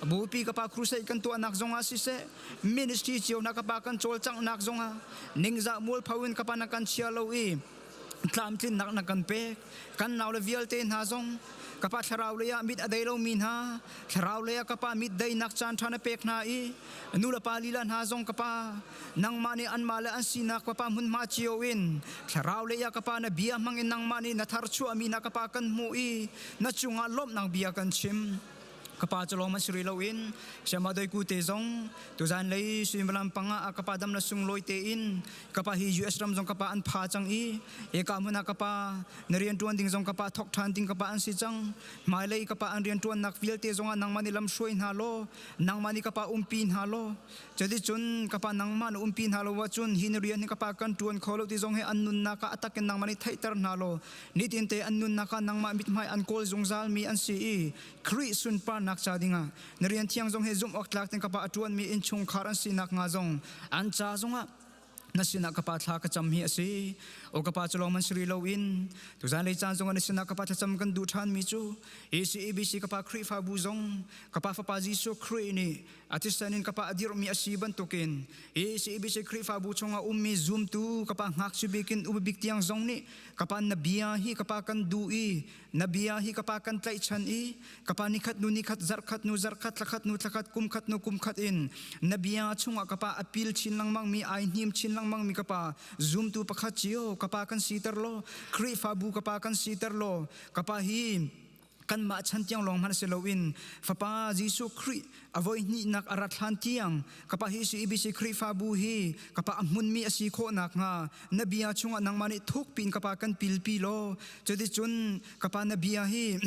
bupi ka pa crusade kan tuahnak zongah siseh ministry cio na ka pa kan cawlcanghnak zongah ningzah mualpho in ka pa na kan chia lo i tlamtlinnak na kan pek kan nau le vialte hna zong ka pa thlarau lei ah mit a dei lomi hna thlarau lei ah ka pa mit deinak caan ṭha na pek hna i nu le pa lila hna zong ka pa nangmah nih anmah le an sinak ka pa hmunhma cio in thlarau lei ah ka pa na bia hmang in nangmah nih na tharchuahmi na ka pa kan hmuh i na cungah lawmhnak bia kan chim ka pa cu lawng man si rih loin siama doi ku te zong tuzan lei suimilam panga ah ka pa dam la sunglawi te in ka pa hi US ram zong ka pa an pha cang i eka hmun ah ka pa na rian tuan ding zong ka pa thok than ding ka pa an si cang hmailei ka pa an rian tuannak vialte zong ah nangmah nih lam hruai hna law nangmah nih ka pa umpi hna law cuticun ka pa nangmah na umpi hna lo ahcun hi na rian hi ka pa kan tuan kho lo ti zong hi an nunnak ah a tak in nangmah nih theihter hna law nitin te an nunnak ah nangmah mithmai an kawl zungzal mi an si i Khrih sunparnak ca dingah na rian thiang zong hi zumh awk tlak ten ka pa a ṭuanmi innchungkhar an sinak hnga zong an ca zongah na sinah ka pa thla ka cam hi a si o ka pa cu lawng man si rih loin tuzan lei caan zongah na sinah ka pa thlacam kan duh ṭhanmi cu ACABC ka pa Khrihfabu zong ka pa fapa Jesuh Khrih nih a thisen in ka pa a dirhmi a si bantukin ACABC Khrihfabu chungah ummi zumtu ka pa ngakchia bik in upa bik tiang zong nih ka pa na bia hi ka pa kan duh i Na bia hi ka pa kan tlaihchan i ka pa nikhat nu nikhat zarhkhat nu zarhkhat thlakhat nu thlakhat kumkhat nu kumkhat in na bia chungah ka pa a pil chin lengmang mi ai hnim chin lengmang mi ka pa zumtu pakhat cio ka pa kan siter law Khrihfabu ka pa kan siter law ka pa hi kanmah chan tiang lawng hmanh si loin Fapa Jesuh Khrih a voi hnihnak a rat hlan tiang ka pa hi CEBC Khrihfabu hi ka pa a hmunmi a si khawh nakhnga na bia chungah nangmah nih thuk piin ka pa kan pilpi law cuticun ka pa na bia hi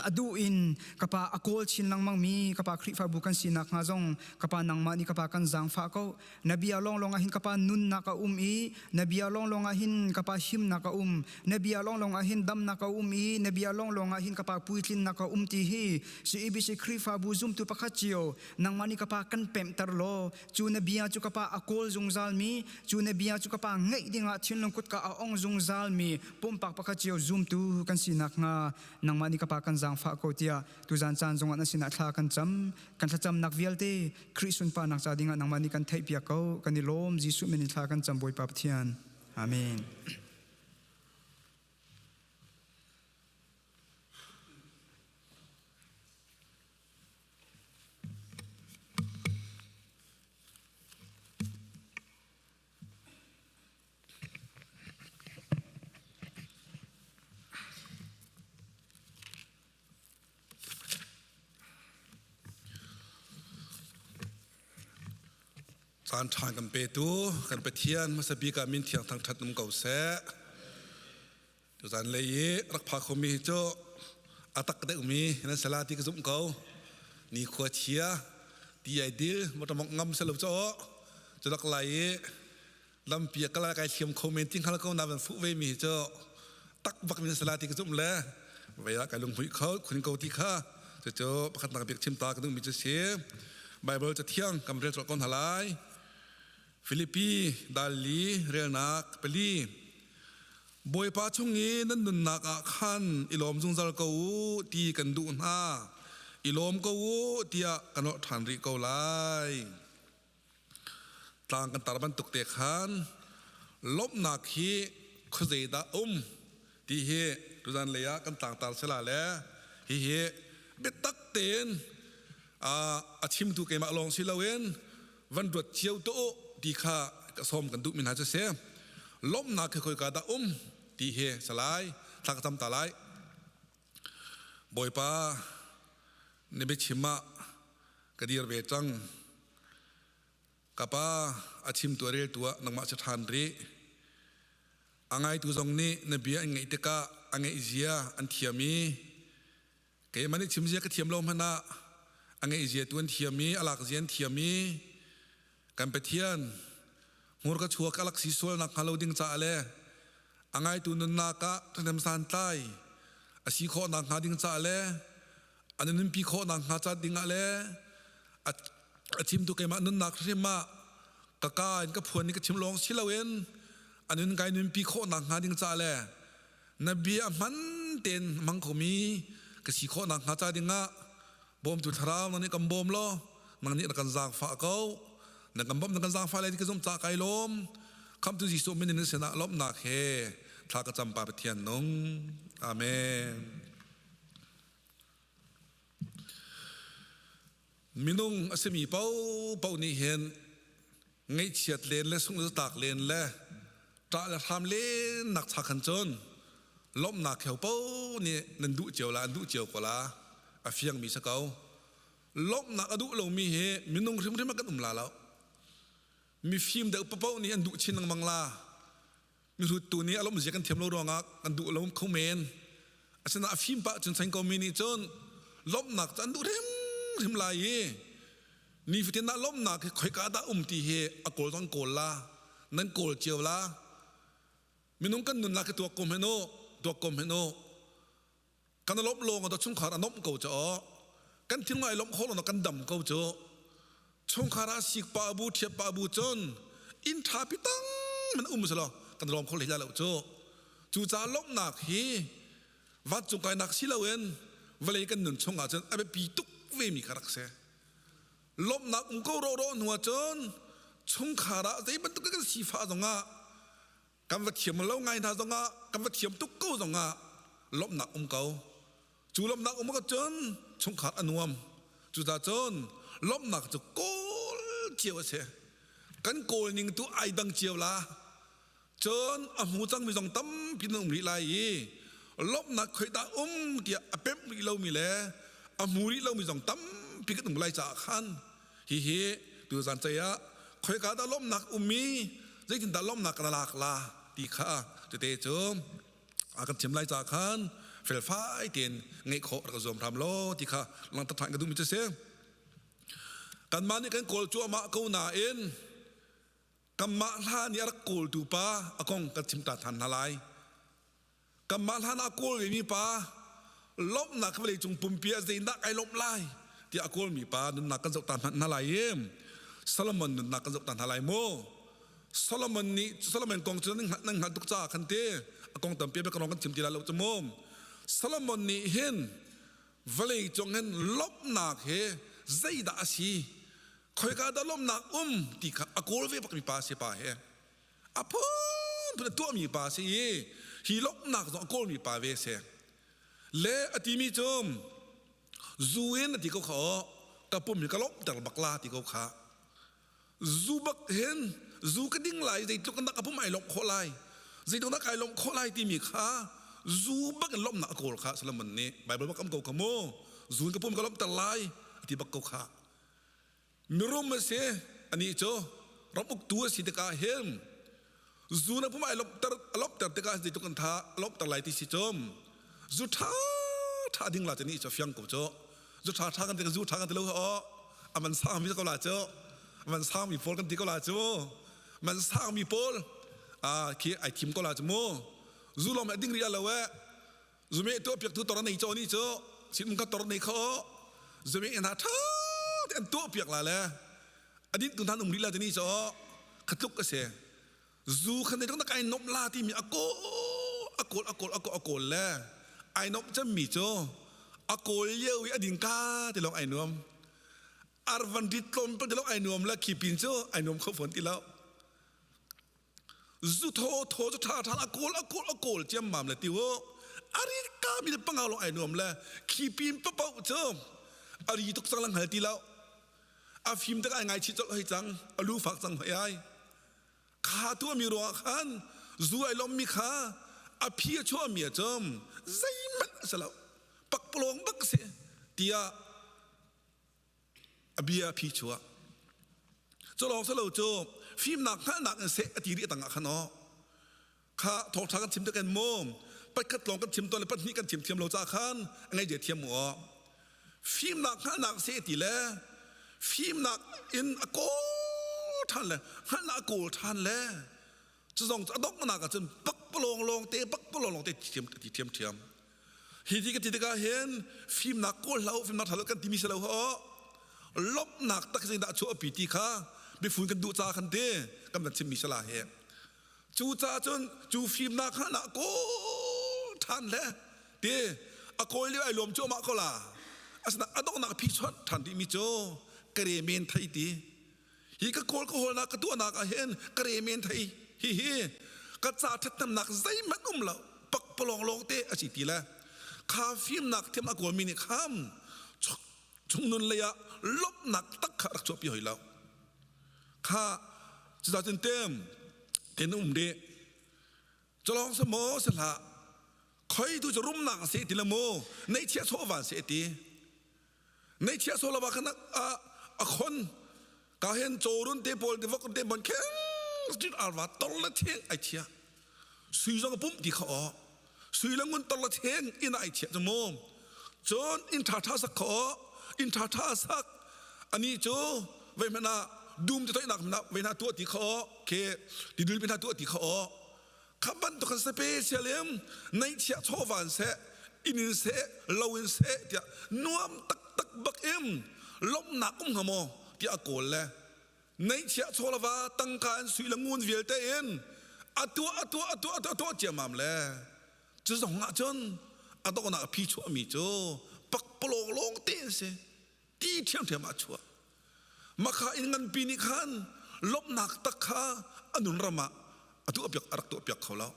a duh in ka pa a kawl chin lengmang mi ka pa Khrihfabu kan si nakhnga zong ka pa nangmah nih ka pa kan zaangfah ko na bia lawnglawng ah hin ka pa nunnak a um i na bia lawnglawng ah hin ka pa himnak a um na bia lawnglawng ah hin damnak a um i na bia lawnglawng ah hin ka pa puitlinnak a um ti hi CEBC Khrihfabu zumtu pakhat cio nangmah nih ka pa kan pemhter law cu na bia cu ka pa a kawl zungzal mi cu na bia cu ka pa ngeih dingah thinlung kutka a ong zungzal mi pumpak pakhat cio zumtu kan si nakhnga nangmah nih ka pa kan zaangfah ko tiah tuzan caan zongah na sinah thla kan cam kan thlacamnak vialte Khrih sunparnak ca dingah nangmah nih kan theihpiak ko kan i lawm Jesuh min in thla kan cam Bawipa Pathian amen. Caan ṭha kan petu kan Pathian hmasa bik ah min thiang thangṭhat um ko seh. Tuzan lei i rak pha khomi hi cu a tak deuhmi nan sala ti ka zumh ko. Ni khua chia ti ai dil motor mong ngam se lo cho cu lak lai i lampi a kala kai thiam kho men ti hngal ko na van fuh ve mi hi cu tak bak min sala ti ka zumh le vei ah kai lunghmuih kho khun ko ti kha cucu pakhat nak bik chim ta ka duh mi cu si Bible cathiang kam rel cawk ko hna lai Filipi dal li relnak pali Bawipa chung i nan nunnak ah khan i lawm zungzal ko u ti kan duh hna i lawm ko u tiah ka nawh ṭhan rih ko lai Tlang kan tar bantuk te khan lawmhnak hi khuazei dah um ti hi tuzan lei ah kan tlangtar sila le hihi biatak tein a chimtu keimah lawng si loin van ruat cio to u ti kha ka sawm kan duh mi hna cu si. Lawmhnak hi khoika dah um ti hi salai thla ka cam ta lai. Bawipa na biachim ah ka dir ve cang. Ka pa a chimtu a reltu ah nangmah si ṭhan rih. A ngaitu zong nih na bia an ngaih tikah a ngaih zia an thiam i keimah nih chim zia ka thiam lo hmanh ah a ngaih zia tu an thiam i a lak zia an thiam i kan Pathian hmurka chuak a lak si sual nak hnga lo ding caah le a ngaitu nunnak ah ṭhahnem santlai a si khawh nak hnga ding caah le an nunpi khawh nak hnga ca ding ah le a chimtu keimah nunnak hrim ah ka ka in ka phuan in ka chim lawng si loin a nun kai nunpi khawh nak hnga ding caah le na bia hman tein hmang khomi ka si khawh nak hnga ca ding ah bawmtu thlarau nang nih kan bawm law nang nih na kan zaangfah ko na kan bawmh na kan zaangfah lai ti ka zumh ca kai lawm khamtu Jesuh min in sinah lawmhnak he thla ka cam pa Pathian nung amen Minung a simi paohpaoh nih hin ngaihchiat len le sungh tak len le ṭah le hram len nak cha khan cun lawmhnak kheo paoh nih nan duh cio la an duh cio ko la a fiangmi si ko. Lawmhnak a duh lomi hi minung hrimhrim ah kan um la lo. Mifim deuh paoh nih an duh chin lengmang la. Mihruttu nih a lawmhzia kan thiam lo ruangah kan duh lo kho men. Asinain a fim pah cun seng komi nih cun lawmhnak cu an duh hrimhrim lai i nifatin ah lawmhnak hi khoika dah um ti hi a kawl zong kawl la nan kawl cio la minung kan nunnak hi tuak ko hmenh u tuak ko hmenh u kan lawmh lawng ah chungkhar a nomh ko cu kan thil ngai lawmh kho lo kan dam ko cu chungkhar ah sik pa bu thiap pa bu cun inn tha pi tang man um selo kan lawm kho hlei lo cu cu ca lawmhnak hi vancung kainak si loin vawlei kan nun chung ah cun a biapi tuk ve mi kha rak si lawmhnak um ko ro ro hnu ah cun chungkhar ah zei bantuk kan sifah zongah kan va thiam lo ngai hna zongah kan va thiam tuk ko zongah lawmhnak um ko cu lawmhnak um ko cun chungkhar a nuam cucaah cun lawmhnak cu kawl cio a si kan kawl ning tu ai dang cio la cun a hmu cangmi zong tampi nan um rih lai i lawmhnak khoi dah um tiah a pemh rih lomi le a hmu rih lomi zong tampi kan um lai caah khan Hihi tuzan cei ah khoika dah lawmhnak ummi zeitindah lawmhnak kan lak la ti kha tete cu a kan chim lai ca khan felfai tein ngeih khawh rak zuam hram law ti kha langter ṭhan ka duhmi cu si. Kanmah nih kan kawl cuahmah ko nain kanmah hlan i a rak kawltu pa a kong kan chim ta ṭhan hna lai. Kanmah hlan ah kawl vemi pa lawmhnak vawlei cung pumpi ah zeidah kai lawmh lai tiah a kawlmi pa nunnak kan zoh ta hna lai i Solomon nunnak kan zoh ta hna lai mu. Solomon nih Solomon kong cu nan hngalh tuk caah khan ti a kong tampi ka kan chim ti lai lo cu mu. Solomon nih hin vawlei cung hin lawmhnak he zeidah a si khoika dah lawmhnak um ti kha a kawl ve bakmi pa si pa he a phunphun a tuahmi pa si i hi lawmhnak zong a kawlmi pa ve si le a timi cu zu in a ti ko kha aw ka pum hi ka lawmhter bak la ti ko kha zu bak hin zu ka ding lai zeitluk in dah ka pum ai lawmh khawh lai zeitluk dah kai lawmh khawh lai timi kha zu bak in lawmhnak a kawl kha Solomon nih Bible bak am ko kha mu zu in ka pum ka lawmhter lai a ti bak ko kha mirum a si anih cu. Ram uktu a si tikah hin zu na pum ai lawmhter a lawmhter tikah zeitluk kan tha a lawmhter lai ti si cum zu ṭha ṭha ding la cu ni cu fiang ko cu zu ṭha ṭha kan ti zu ṭha kan ti lo aw a man sang mi ko la cu a man sang mi pawl kan ti ko la cu man sang mi pawl a khi ai thim ko la cu mu zu lawm ding ri lo e zume tu piak tu tor nei cho ni cu sim ka tor nei kho zume na ṭha te an tuah piak la le adin tu than um ri la ni cho khatluk ka se zu khan nei tak ai nom la ti mi a kawl a kawl a kawl a kawl a kawl le ai nom cem mi cu a kawl lio i adin ka ti long ai nuam arvan rit tlom pa ti long ai nuam la khi pin cu ai nuam kho fon ti lo zu thaw thaw cu ṭha ṭha a kawl a kawl a kawl ciammam le ti u ari ka mi le panga lawng ai nuam le khi pin papoh cu a ri tuk cang la hngal ti lo a fim tak ai ngai chih colh hoi cang a lu fak cang hoi ai kha tu mi ruangah khan zu ai lom mi kha a phi a chuah mi a cum zeihmanh a si lo pakpalawng bak si tiah a bia a phi chuah cu lawng si lo cu fimnak hngalhnak in seh a ti rih tangah khan aw kha thawngṭha kan chim tik in mu pakhat lawng kan chim tawn le pahnih kan chim thiam lo ca khan a ngei je thiam mu aw fimnak hngalhnak seh ti le fimnak in a kawl ṭhan le hngalhnak a kawl ṭhan le cu zong cu a donghnak ah cun pakpalawng lawng te pakpalawng lawng te thiam ti thiam thiam Hi ti ka ti tikah hin fimnak kawl hlah u, fimnak ṭha lo kan timi si lo ho. Lawmhnak tak zeidah chuahpi ti kha biafun kan duh ca khan ti kan van chimmi si la hi. Cu caah cun cu fimnak kha na kawl ṭhan le ti a kawl lio ai lawm cuahmah ko la. Asinain a donghnak phi chuah ṭhan rihmi cu ka re men thei ti. Hi ka kawl ka hawlnak ka tuahnak ah hin ka re men thei hi hi ka ca ṭhathnemnak zeihmanh um lo pakpalawng lawng te a si ti le kha fimnak thiam a kawlmi nih kham chungnun lei ah lawmhnak tak kha rak chuahpi hoi lo kha cuzacun tem ten um dih culawng sa maw sa hlah khoi tu cu rumnak a si ti le mu neihchiah chawva si ti Neihchiah sawlava khan a khon ka hen cawrun te pawl te vok te bon kheng street arva tor le theng ai chia sui zong pum ti kha o sui le ngun tor le theng in ai chia chu mu cun in tha tha sak kha o in tha tha sak ani cu vei hmana dum te toinak na vei na tuah ti kha o ke ti dul pin na tuah ti kha o Kha bantuk khan special in neihchiah chawva in seh, inn in seh, lo in seh tiah nuam taktak bak in lawmhnak um hnga maw tiah a kawl le neihchiah chawlava tangka in sui le ngun vialte in a tuah a tuah a tuah a tuah a tuah ciammam le cu zong ah cun a donghnak a phi chuahmi cu pakpalawng lawng te an si ti ṭhiamṭhiam ah a chuah Makha inn nganpi nih khan lawmhnak tak kha a nun ram ah a tuahpiak a rak tuahpiak kho lo.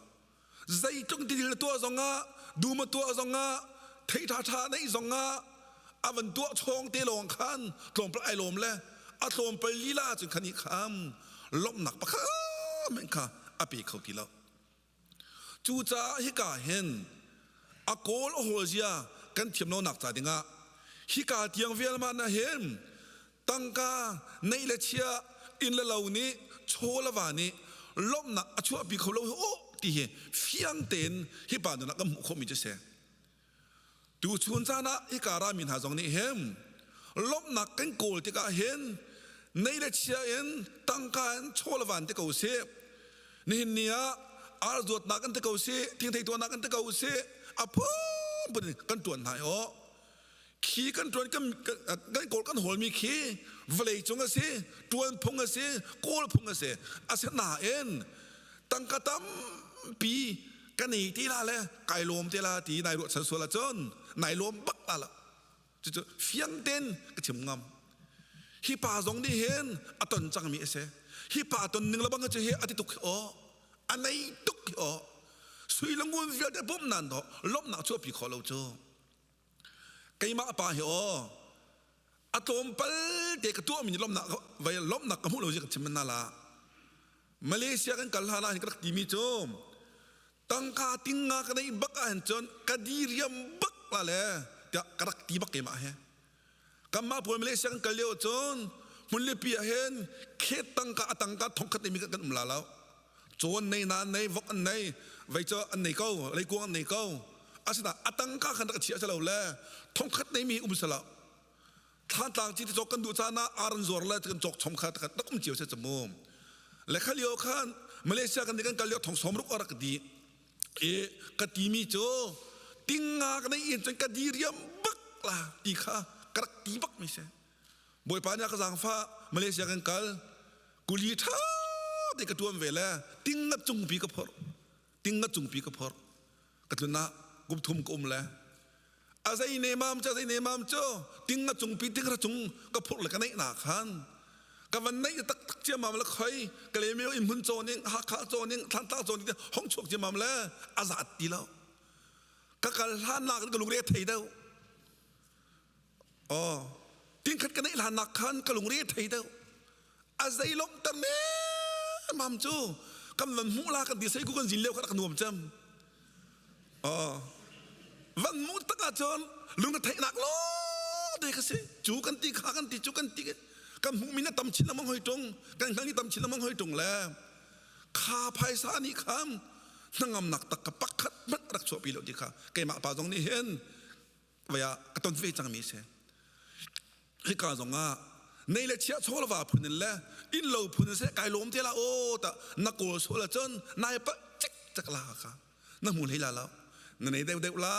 Zeitluk tidil na tuah zongah, dum a tuah zongah, thei ṭhaṭha neih zongah, a van tuah chawng te lawng khan tlawmpal ai lawm le a tlawmpal lila cun khan i kham lawmhnak pakhat men kha a pe kho ti lo. Cucaah hika hin a kawl a hawl zia kan thiam lonak ca dingah hika tiang vialman ah hin tangka neih le chia inn le lo nih chaw le va nih lawmhnak a chuahpi kho lo hi aw ti hi fiang tein hi pa nun ah kan hmuh khawhmi cu si. Tuchun caan ah hika rami hna zong nih hin lawmhnak kan kawl tikah hin nei le chia in tangka in chaw le van ti ko sih nihin ni ah ar zuatnak kan ti ko sih thingthei tuahnak kan ti ko sih a phunphun in kan tuan hna i aw khi kan tuan kan kan kawl kan hawlmi khi vawlei cung a si tuan phung a si kawl phung a si asinain tangka tampi kan ei ti la le kai lawm te la ti nai ruahchan sual ahcun nai lawm bak la lo cucu fiang ten ka chim ngam hi pa zong nih hin a ton cangmi a si hi pa ton ning lebang cu hi a ti tuk hi aw a nei tuk hi aw sui le ngun vialte bawmh nan do lawmhnak chuahpi kho lo cu keimah pa hi aw a tlawmpal te ka tuahmi nih lawmhnak vai lawmhnak ka hmuh lo zi ka chim na la Malaysia kan kal hlan ah hin ka rak timi cu tangka tinga ka neih bak ah hin cun ka diriam bak la le tiah ka rak ti bak keimah he kanmah pawl Malaysia kan kal lio cun. Hmunlipi ah hin khet tangka a tangka thongkhat nei mi kan um la lo. Cawn nei na nei vok an nei vei cu an nei ko leikuang an nei ko. Asina a tangka khan rak chia lo le thongkhat nei mi um sala. Thlantlang ci ti cawk kan duh caan ah aran zuar le kan cawk chom kha kan rak um cio se chamu. Le kha lio khan Malaysia kan kan kal lio thong som ruk rak di. E ka timi cu tinga ka nei in cun ka diriam bak la ti kha ka rak ti bak mi si. Bawipa nih a ka zaangfah Malaysia kan kal kuli ṭha te ka ṭuan ve le ting nga cungpi ka phorh ting nga cungpi ka phorh ka tlun ah kum thum ka um le a zei ne mam cu a zei ne mam cu ting nga cungpi ting ra cung ka phurh le ka neih na khan ka van neih tak tak ciamam le khoi ka le meo in hmun caw ning Hakha caw ning Thlantlang caw ning hong chuak ciamam le a zat ti lo ka kal hlan nak ka lungre thei deuh Aw, tingkhat ka neih hlannak khan ka lungre thei deuh. A zei lawmhter mam cu kan van hmuh la kan ti sei ku kan zin lio kha rak nuam cem. Aw, van hmuh tak ahcun lung a theihnak lawng te ka si. Cu kan ti kha kan ti cu kan ti kan hmuh mi na tam chin lengmang hoi tung kan hngal ni tam chin lengmang hoi tung le kha phaisa nih khan hnangamnak tak ka pakhat hmanh rak chuahpi lo ti kha keimah pa zong nih hin vai ah ka ton ve cangmi si. Hika zong ah nei le chia chaw va phun in le inn lo phun in seh kai lawm te la o ta na kawl sual ahcun nai pa cik cak la kha na hmu hlei la lo na nei deuh deuh la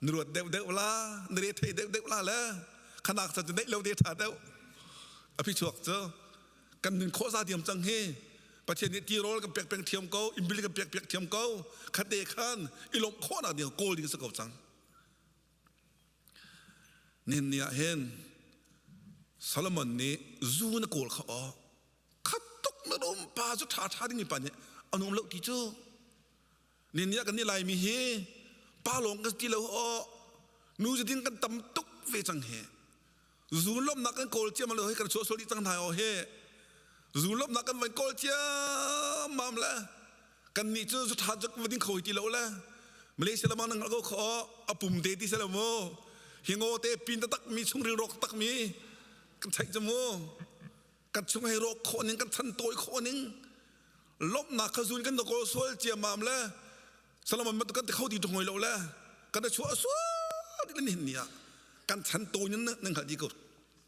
na ruat deuh deuh la na re thei deuh deuh la le khanak ca cu neih lo te tha deuh a phi chuak cu kan nun khawh za diam cang hi Pathian nih tirawl kan pek peng thiam ko inbil kan pek pek thiam ko khate khan i lawmh khawhnak ding kawl ding si ko cang Nihin ni ah hin Solomon nih zu na kawl kha aw khat tuk na rum pa cu ṭha ṭha ding mi pa nih a nuam lo ti cu nihin ni ah kan nih Laimi hi pa lawng kan ti lo aw nu cu ding kan tam tuk ve cang hi Zu lawmhnak kan kawl ciammam lo hi kan chuah sual dih cang hna aw hi. Zu lawmhnak kan van kawl ciammam le kan nih cu zu tha cu va ding kho hi ti lo le Malaysia lamang nang ko kho a pum te ti selo mu hi ngo te pin tak mi chungril rawk tak mi kan theih cu mu kan chung hei rawk khawh ning kan chan tawi khawh ning lawmhnak kha zun kan kawl sual ciammam le Solomon bantuk kan ti kho ti ṭung lo le kan i chuah sual ti nihin ni ah kan chan tawi nan nan hngalh dih ko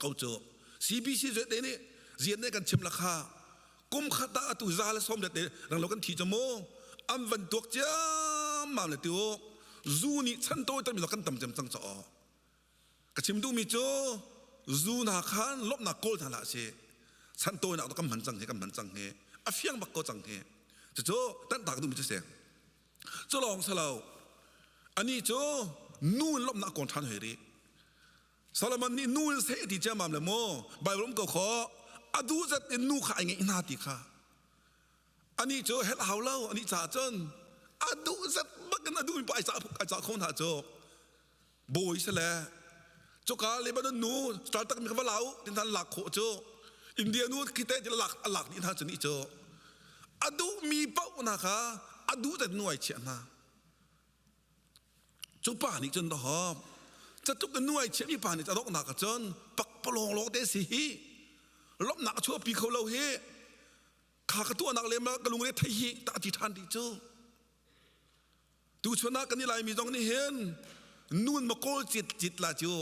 ko cu CBC zuet te nih zian ne kan chim la kha kum khat ah atu za le som te rang lo kan thi chu mu an van tuak ciammam le tiu zu nih chan tawi tan mi kan tam cem cang cho Ka chim duhmi cu zu hna khan lawmhnak kawl hna hlah sih. Santawinak kan hman cang hi kan hman cang hi a fiang bak ko cang hi. Cucu tanhtak duhmi cu si. Cu lawng si lo. Ani cu nu in lawmhnak kawl ṭhan hoi rih. Solomon nih nu in seh ti ciammam le mu Bible um ko khaw a duh zat in nu kha ai ngeih hna ti kha. Ani cu helh hau lo ani caah cun a duh zat bak in a duhmi pa ai cah ai cah kho hna cu. Bawi si le cuka Lebanon nu star tak mi kha va la u tin hna lak khawh cu India nu khi te ti lak a lak dih hna cu nih cu a duh mi paoh hna kha a duh te nuai chiah hna cu pa nih cun dahawm catluk in nuai chiah mi pa nih a donghnak ah cun pakpalawng lawng te si hi lawmhnak a chuahpi kho lo hi kha ka tuahnak le ka lungre thei hi ta ti ṭhan ti cu Tuchun ah kan i Laimi zong nih hin nun ma kawl cit cit la cu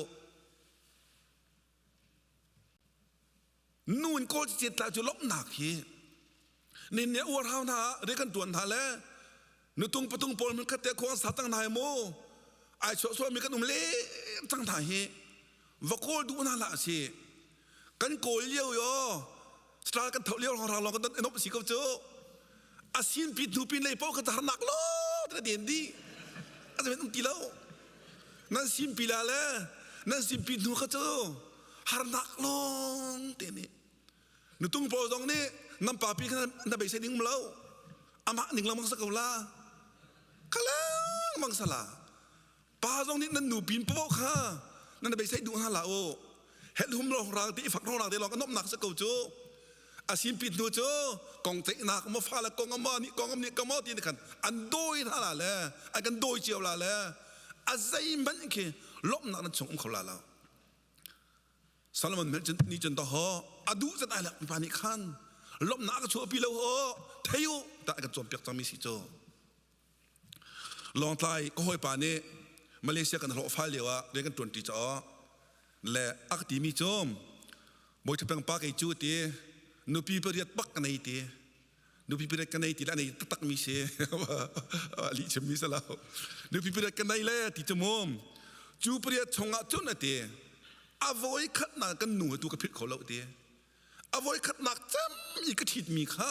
nun kawl cit la cu lawmhnak hi nin ne uar hau hna re kan tuan hna le nutung patung pawl mun khat te khuang sa tang hna mu ai chuah sual mi kan um le cang hna hi va kawl duh hna la si kan kawl lio yo star kan tho lio rang rang lawng kan don si ko cu asin pi hnu pin lei po ka harnak lo te den di azamen um ti lo nan sim pi la le nan sim pi hnu kha cu harnak long te ni nutung pawl zong nih nan pa pi kha na beisei ding lo amah ning lang mang sa ko la khalang mang sala Pa zong nih nan nu pin paoh kha nan beisei duh hna hlah u. Helhum lo rang ti fak rong te lawng ka nomnak si ko cu. A sim pit hnu cu kong ceihnak maw fa le kong maw nih kong nih ka maw ti khan an dawi hna la le an kan dawi cio la le a zeihmanh khi lawmhnak nan chung um kho la lo. Solomon hmel cun ni cun ho a duh zat ai lak mipa nih khan lawmhnak ka chuahpi lo ho thei u tah kan cawnpiak cangmi si cu. Lawngtlai ka hawipa nih Malaysia kan hlawh fal lio ah rian kan ṭuanṭi caah le a ka timi cu Bawi Ṭha Peng pa kei cu ti nupi pariat bak ka nei ti nupi pariat ka nei ti le a nei taktak mi si lih chim mi si lo nupi pariat ka nei le ti cu mu cu pariat chungah cun a ti a voi khatnak kan nu tu ka philh kho lo ti a voi khatnak cem i ka ṭhit mi kha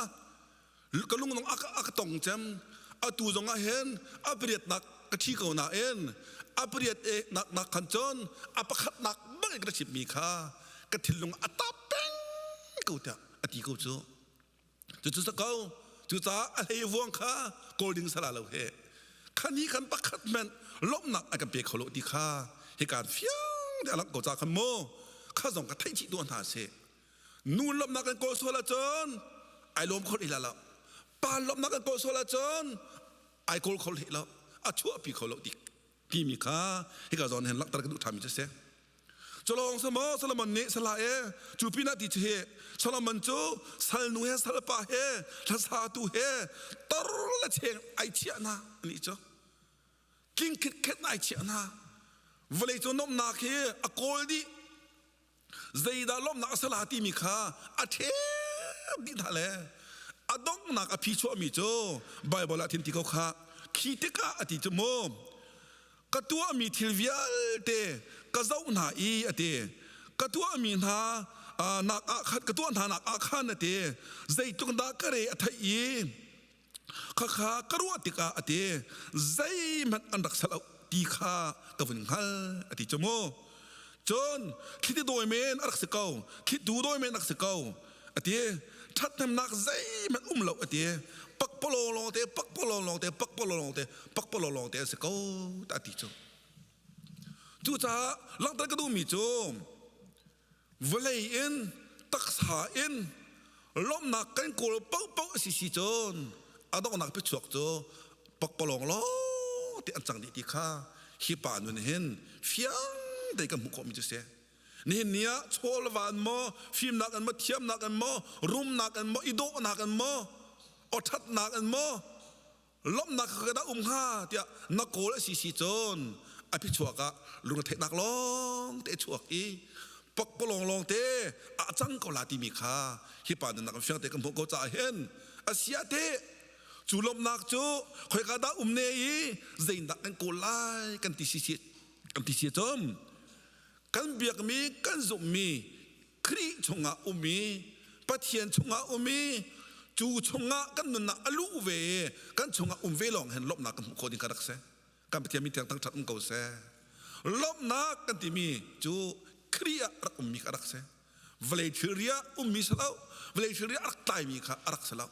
ka lung nong a ka tong cem atu zong ah hin a pariatnak ka ṭhi ko nain a pariat e nak nak khan cun a pakhatnak bang in ka ṭhit mi kha ka thinlung a tap peng ko tiah a ti ko cu Cucu sa ko. Cucaah a hlei vuang kha kawl ding sala lo he. Khani kan pakhat hmanh lawmhnak a kan pe kho lo ti kha hikan fiang te a langh ko ca khan mu kha zong ka theih chih tuah hna sih. Nu lawmhnak kan kawl sual ahcun ai lawm kho hlei lo. Pa lawmhnak kan kawl sual ahcun ai kawl kho hlei lo. A chuahpi kho lo ti timi kha hika zawn hin langhter ka duh ṭhami cu si. Culawng samaw Solomon nih sala e cu pinah ti cu hi Solomon cu salnu he salpa he hlasatu he tor le cheng ai chiah hna ani cu tling khitkhet ai chiah hna vawlei cu nomnak hi a kawl dih zeidah lawmhnak a sala timi kha a ṭhep dih hna le a donghnak a phi chuahmi cu Baibal ah thin ti ko kha khi tikah a ti cu mu ka tuahmi thil vialte ka zoh hna i a ti ka tuahmi hna nak ah khan ka tuah hna nak ah khan a ti zeitluk dah ka re a theih i Khakha ka ruah tikah a ti zeihmanh an rak sal ti kha ka vun hngal a ti cu mu. Cun thliti dawi men a rak si ko, thlitu dawi men a rak si ko a ti. Ṭhathnemnak zeihmanh um lo a ti. Pakpalawng lawng te, pakpalawng lawng te, pakpalawng lawng te, pakpalawng lawng te a si ko a ti cu. Cucaah langhter ka duhmi cu vawlei in taksa in lawmhnak kan kawl paohpaoh a si si cun a donghnak phichuak cu pakpalawng lawng te an cang dih ti kha hi pa nun hin fiang te kan hmuh khawhmi cu si nihin ni ah chawlvan maw fimnak in maw thiamnak in maw rumnak in maw i dawhnak in maw awṭhatnak in maw lawmhnak kha dah um hnga tiah na kawl a si si cun a phichuak ah lungretheihnak lawng te chuak i pakpalawng lawng te a cang ko la timi kha hi pa nunnak fiang te kan hmuh ko caah hin a sia te cu lawmhnak cu khoika dah um ne i zeidah kan kawl lai kan ti si si kan ti si cun kan biakmi kan zumhmi Khrih chungah um i Pathian chungah um i cu chungah kan nunnak a luh ve i kan chungah um ve lawng hin lawmhnak kan hmuh khawh ding kha rak si. Kan Pathian min thiang thangṭhat um ko seh. Lawmhnak kan timi cu Khrih ah rak ummi kha rak si. Vawlei thilri ah ummi si lo, vawlei thilri ah rak tlaimi kha a rak si lo.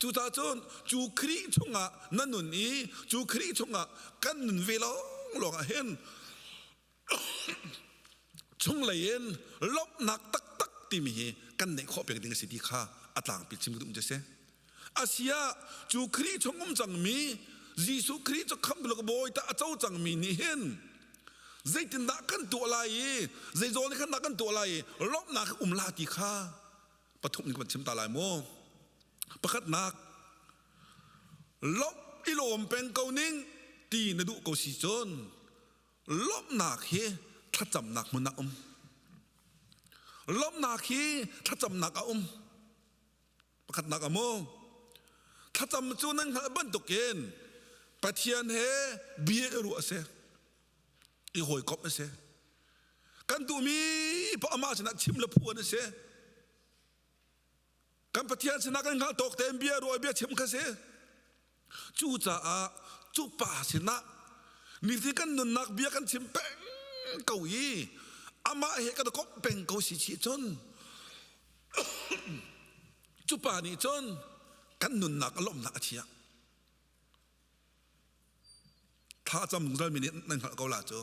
Cucaah cun cu Khrih chungah na nun i cu Khrih chungah kan nun ve lawng lawng ah hin chunglei in lawmhnak taktak timi hi kan neih khawh peng ding a si ti kha a tlangpi chim ka duh cu si. Asia cu Khrih chung um cangmi Jesuh Khrih cu khamh ka bawi ta a co cangmi nih hin zeitindah kan tuah lai i zeizawn khan dah kan tuah lai i lawmhnak um la ti kha pathum in kan chim ta lai mu. Pakhatnak lawmh i lawm peng ko ning ti na duh ko si cun Lawmhnak hi thlacamnak hmun ah um. Lawmhnak hi thlacamnak a um. Pakhatnak a mu. Thlacam cu nan hngalh bantukin Pathian he bia i ruah a si. I hawikomh a si. Kan duhmi paoh amah sinah chim le phuan a si. Kan Pathian sinah kan hngalh tawk tein bia ruah bia chim kha si. Cucaah cu pa sinah nitin kan nunnak bia kan chim peng ko i amah he kan komh peng ko si chih cun cu pa nih cun kan nunnak a lawmhnak a chiah. Thla cam zungzal mi nih nan hngalh ko la cu.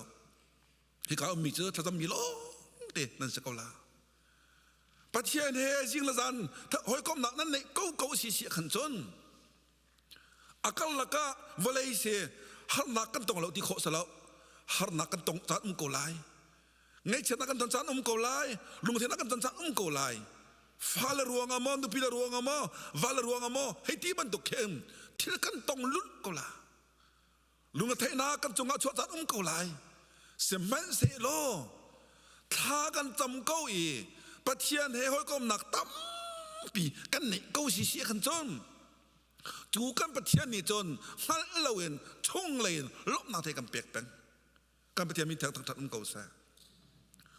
Hika ummi cu thlacam mi lawng te nan si ko la. Pathian he zing le zan hawikomhnak nan neih ko ko si si khan cun a karlak ah vawlei si harnak kan tong lo ti khawh si lo harnak kan tong caan um ko lai. Ngaihchiatnak kan ton caan um ko lai, lungthinnak kan ton caan um ko lai. Fale ruangah maw, nupi le ruangah maw, va le ruangah maw, hei ti bantuk khin thil kan tong lulh ko la. Lungretheihnak kan cungah chuah caan um ko lai. Sihmanhsehlaw thla kan cam ko i Pathian he hawikomnak tampi kan neih ko si si khan cun cu kan Pathian nih cun hngalh loin chunglei in lawmhnak te kan pek peng. Kan Pathian min thang thangṭhat um ko seh.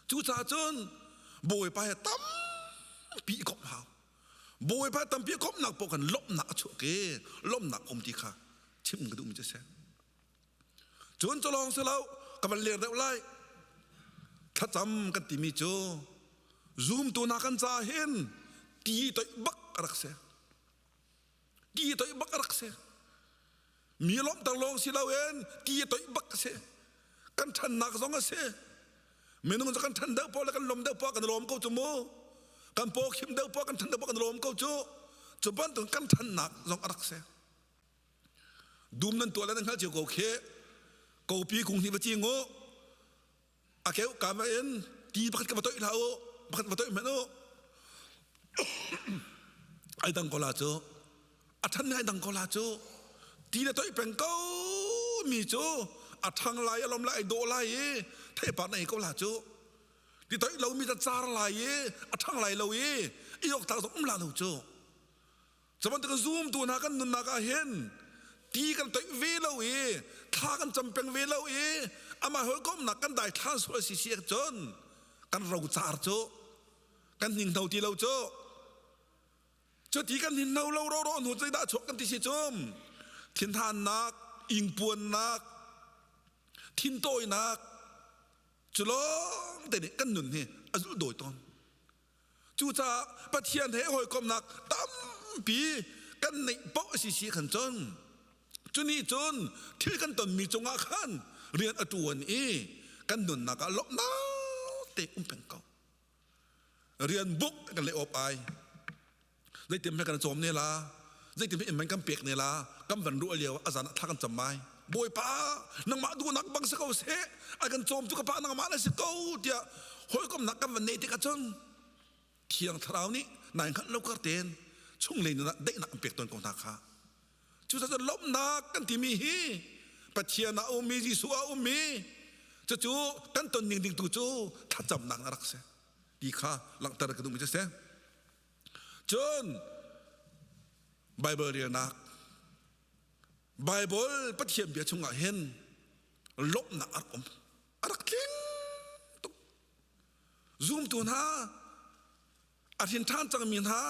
Cucaah cun Bawipa he tampi i komh hau. Bawipa tampi a komhnak paoh khan lawmhnak a chuak i lawmhnak um ti kha chim ka duhmi cu a si. Cun cu lawng si lo ka van ler deuh lai. Thlacam kan timi cu zumtu hna kan ca hin ti toih bak a rak si. Ti toih bak a rak si. Mi lawmhter lawng si loin ti a toih bak a si. Kan ṭhannak zong a si. Minung cu kan ṭhan deuh poah le kan lawm deuh poah kan lawm ko cu mu. Kan paw khim deuh poah kan ṭhan deuh poah kan lawm ko cu. Cu bantuk kan ṭhannak zong a rak si. Dum nan tuah le nan hngalh cio ko khi. Kopi kung hnih va cing u. A keu ka ma in ti pakhat ka va toih hlah u. Pakhat va toih hmanh u. Ai dang ko la cu. A ṭhan ngai dang ko la cu. Ti na toih peng ko mi cu a ṭhang lai a lom lai ai dawh lai i theipar na ei ko la cu. Ti toih lo mi ca car lai i a ṭhang lai lo i i awk tak zong um la lo cu. Cu bantuk zumtu hna kan nunnak ah hin ti kan toih ve lo i thla kan cam peng ve lo i amah hawikomnak kan daithlan sual si si cun kan rocar cu kan hninghno ti lo cu. Cuti kan hin no lo ro ro hnu zeidah chuak kan ti si cum thinhannak ingpuannak thintawinak cu lawng te nih kan nun hi a zulh dawi tawn cucaah Pathian he hawikomnak tampi kan neih paoh a si si khan cun cunih cun thil kan tonmi cungah khan rian a ṭuan i kan nunnak ah lawmhnak te um peng ko Rian buk kan le awp ai. Zeitim he kan cawm ne la. Zeitim he in kan pek ne la. Kan van ruah lio azan thla kan cam mai. Bawipa nangmah duhnak bang si ko seh. A kan cawm tu ka pa nangmah na si ko tiah hawikomnak kan van nei tik ahcun Thiang Thlarau nih nai hngalh lo kar ten chunglei nun ah daihnak an pek tawn ko hna kha. Cucaah lawmhnak kan timi hi Pathian ah a ummi Jesuh ah a ummi cucu kan ton ning ding tu cu thlacamnak a rak si ti kha langhter ka duhmi cu si. Cun Bible relnak Bible Pathian bia chungah hin lawmhnak a rak um a rak tling tuk zumtu hna a hrin ṭhan cangmi hna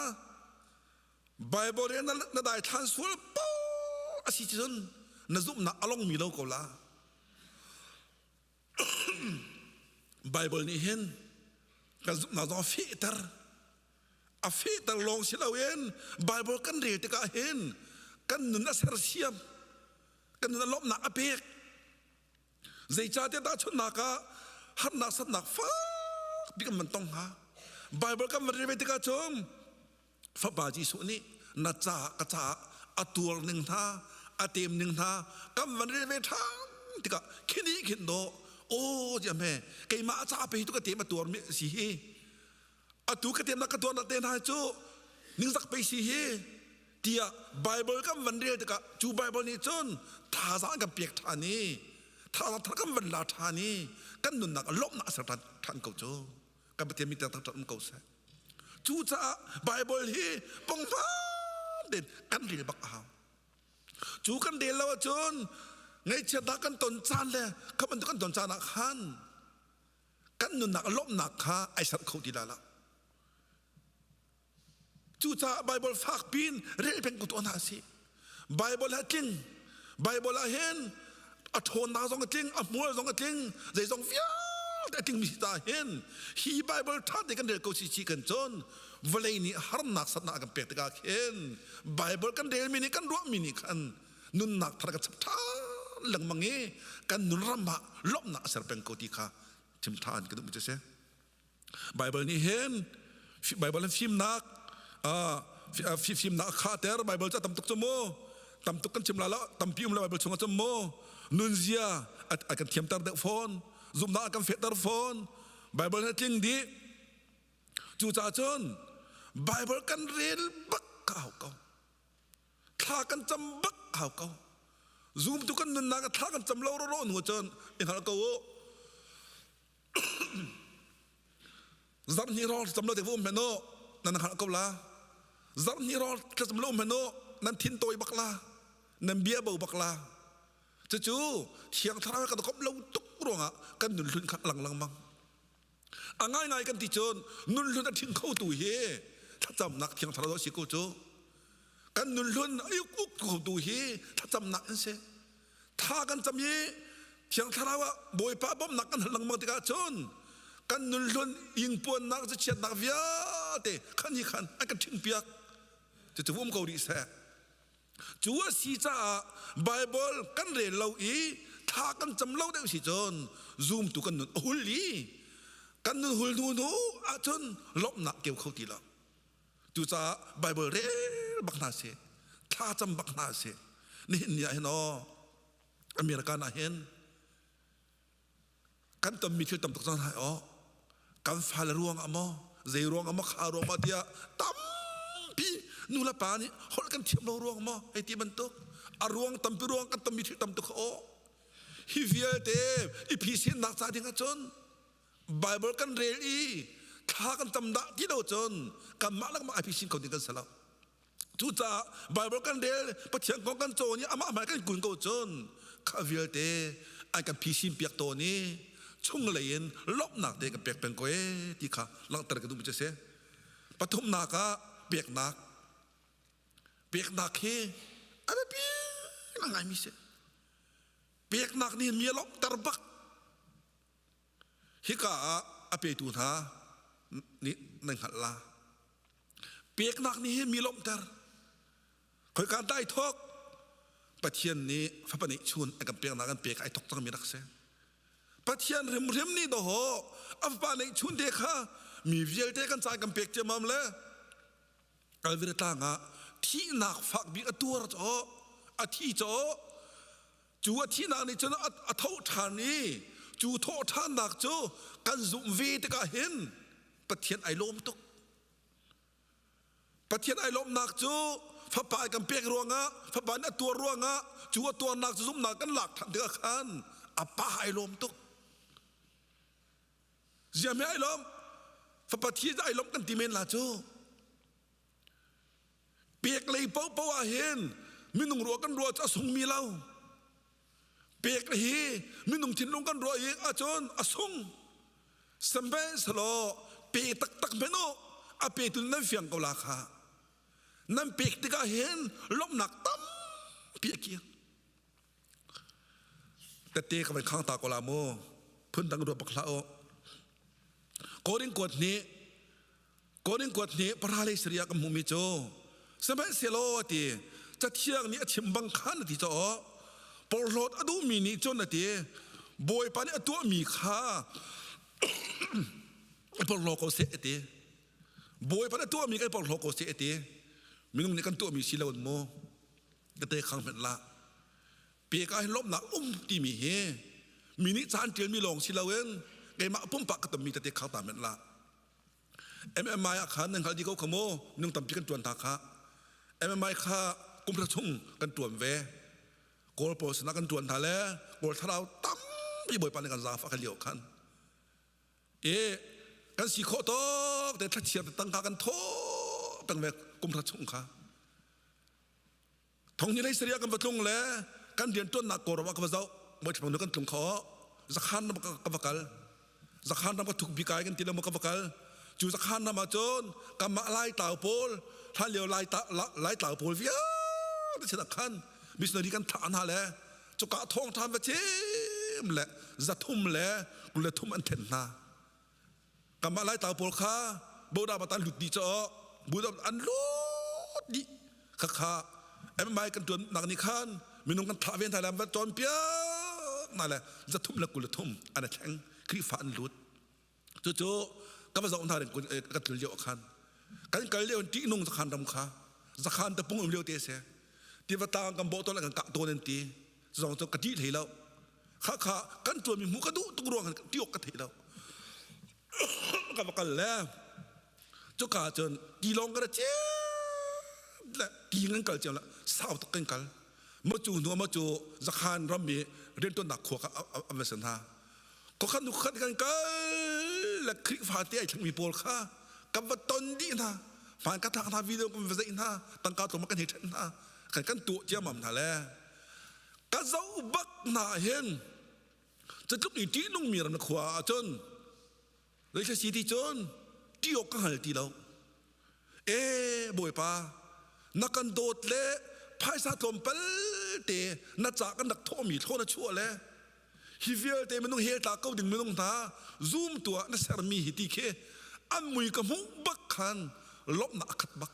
Bible he na daithlan sual paoh a si cun na zumhnak a longmi lo ko la. Bible nih hin kan zumhnak zong a fehter. A fehter lawng si loin Bible kan rel tikah hin kan nun a sersiam, kan nun a lawmhnak a pek. Zeicahtiah tahchunhnak ah harnak satnak fakpi kan van tong hnga. Bible kan van rel ve tikah cun Fapa Jesuh nih na ca ka caah a tuar ning hna a tem ning hna kan van rel ve ṭhan tikah khini khin dawh aw tiah hme keimah a ca pe tu ka tem a tuar mi si hi atu ka tem na ka tuar na te hna cu ningzak pe si hi tiah Bible kan van rel tikah cu Bible nih cun thazaang kan pek ṭhan i thazaang thar kan van la ṭhan i kan nunnak lawmhnak a ser ṭhan ko cu kan Pathian mi tak um ko seh Cucaah Baibal hi punghman tein kan rel bak a hau. Cu kan rel lo ahcun ngaihchiatnak kan ton caan le kha bantuk kan ton caan ah khan kan nunnak lawmhnak kha ai serh kho ti la lo. Cucaah Baibal fak piin rel peng ko tuah hna sih. Baibal ah tling. Baibal ah hin a ṭhawnnak zong a tling, a hmual zong a tling, zeizong vialte a tlingmi si ta hin hi Baibal ṭha te kan rel ko si si kan cun vawlei nih harnak satnak a kan pek tikah khin Baibal kan relmi nih kan ruahmi nih khan nunnak thar kan chap ṭhan lengmang i kan nun ram ah lawmhnak a ser peng ko ti kha chim ṭhan ka duhmi cu a si. Bible nih hin Bible in fimnak fimnak a khahter Bible cu a tam tuk cu mu tam tuk kan chim la lo tampi um lo Bible chungah cun mu nunzia a kan thiamter deuh fawn zumhnak a kan fehter fawn. Bible na tling dih. Cucaah cun Bible kan rel bak ka hau ko. Thla kan cam bak hau ko. Zumtu kan nunnak ah thla kan cam lo ro nu cun i hngal ko u. Zarh hnih rawng cam lo te vu um hmanh u nan hngalh ko la. Zarh hnih rawng cam lo um hmanh u nan thin tawi bak la. Nan bia bo bak la. Cucu Thiang Thlarau kan komh lo tuk ruangah kan nun hlun kha lang lengmang. A ngaingai kan ti cun nun hlun a ṭhing kho tu hi thlacamnak Thiang Thlarau si ko cu. Kan nun hlun a uk uk kho tu hi thlacamnak an si. Thla kan cam i Thiang Thlarau ah Bawipa bawmhnak kan hal lengmang tikah cun kan nun hlun ingpuannak zachiatnak vialte khan hi khan an kan ṭhingpiak. Cucu um ko rih seh. Cu a si caah Baibal kan rel lo i thla kan cam lo deuh si cun zumtu kan nun a hul i kan nun hul hnu hnu ahcun lawmhnak keu kho ti lo. Cucaah Baibal rel bak hna sih, thla cam bak hna sih. Nihin ni ah hin aw American ah hin kan tonmi thil tam tuk cang hna aw kan fale ruang ah maw zei ruang ah maw kha ruang maw tiah tampi nu le pa nih holh kan thiam lo ruang maw hei ti bantuk a ruang tampi ruang kan tonmi thil tam tuk aw hi vialte i phisinnak ca ding ahcun Bible kan rel i thla kan tam dah ti lo cun kanmah le kanmah ai phisin kho ding kan si lo Cucaah Baibal kan rel, Pathian kong kan cawn i amah hmai kan kun ko cun kha vialte an kan phisin piak tawn i chunglei in lawmhnak te kan pek peng ko ee ti kha langhter ka duhmi cu a si. Pathumnak ah peknak. Peknak hi a biapi ngaimi si. Peknak nih mi a lawmhter bak. Hika ah a petu hna nih nan hngalh la. Peknak nih hin mi lawmhter. Khoika dah ai thawk? Pathian nih fapa neih chun a kan peknak kan pek ai thawk cangmi rak si. Pathian hrimhrim nih dawhaw a fapa neih chun te kha mi vialte kan ca kan pek ciammam le Calvary tlang ah thihnak fak bik a tuar caw a thi caw Cu a thihnak nih cun a tho ṭhan i cu thawh ṭhannak cu kan zumh ve tikah hin Pathian ai lawm tuk. Pathian ai lawmhnak cu fapa kan pek ruangah fapa nih a tuar ruangah cu a tuarnak cu zumhnak kan lak ṭhan tikah khan a pa ai lawm tuk. Ziahme ai lawm? Fapa thi ai lawm kan ti men la cu. Pek lei paohpaoh ah hin minung ruah kan ruah cu a sungmi lo. Pek hi minung thinlung kan ruah i ahcun a sung. Sihmanhsehlaw pe taktak hmanh u a petu nan fiang ko la kha. Nan pek tikah hin lawmhnak tampi a kir. Tette ka van khang ta ko la mu. Phundang ruah bak hlah u. Korin kuat nih Korin kuat nih paralei Syria kan hmuhmi cu sihmanhsehlaw a ti cathiang nih a chim bang khan a ti caw porhlawt a duhmi nih cun a ti Bawipa nih a tuahmi kha i porhlaw ko seh a ti Bawipa nih a tuahmi kha i porhlaw ko seh a ti minung nih kan tuahmi si lo in mu ka te khang hmenh lah pek ah hin lawmhnak um timi hi mi nih caan ṭialmi lawng si loin keimah pumpak ka tonmi tete khang ta hmenh lah MMI ah khan nan hngal dih ko kha mu minung tampi kan ṭuan ta kha MMI kha kum hra chung kan ṭuan ve Kawl pawl sinah kan ṭuan hna le Kawl thlarau tampi Bawipa nih kan zaangfah kan lio khan e kan si khawh tawk te thlachiar te tangka kan thawh peng ve kum hra chung kha Thong ni lei Syria kan va tlung le kan rianṭuannak Kawlram ah ka va zoh. Bawi nu kan tlung kho. Zakhan ram ka va kal. Zakhan ram ka thuk bikai kan ti lo ka va kal. Cu zakhan ram ah cun kanmah Lai tlau pawl hlan lio Lai Lai tlau pawl vialte sin ah khan missionary kan thlah hna le cuka thawng ṭhan va chim le zathum le 23 an then hna. Kanmah Laitlang pawl kha Boda bata an lut dih caw Buddha an lut dih khakha MMI kan tuan nak nih khan minung kan thah ve hna le an va cawnpiak hna le zathum le 23 an i thleng Khrihfa an lut cucu ka va zoh hna rin kan tlun lio khan kan kal lio in ṭihnung zakhan ram kha zakhan tapung um lio te se tiva tlang kan bawh tawn kan kah tawn an ti zong cu ka ṭih hlei lo kha kha kan tuanmi hmuh ka duh tuk ruang ṭih awk ka thei lo. Ka va kal le cuka cun tilawng ka ra ciam le ti kan kal ciam le sau tuk kan kal. Ma cu hnu ma cu Zakhan ram i riantuannak khua kha an va si hna. Kokhan nu khat kan kal le Khrihfa te ai thlengmi pawl kha kan va ton dih hna. Hmaan ka thlak hna video kan va zeih hna tangka tlawm kan hei ṭhen hna kan kan tuah ciammam hna le ka zoh bak hna hin Cutluk i ṭihnungmi ram na khua ahcun zeithil si ti cun ṭih awk ka hngal ti lo. Ee Bawipa, na kan dawt le phaisa tlawmpal te na ca kan rak thawhmi thlaw na chuah le hi vialte minung hell tla ko ding minung hna zumtu ah na sermi hi ti khi an mui ka hmuh bak khan lawmhnak a khat bak.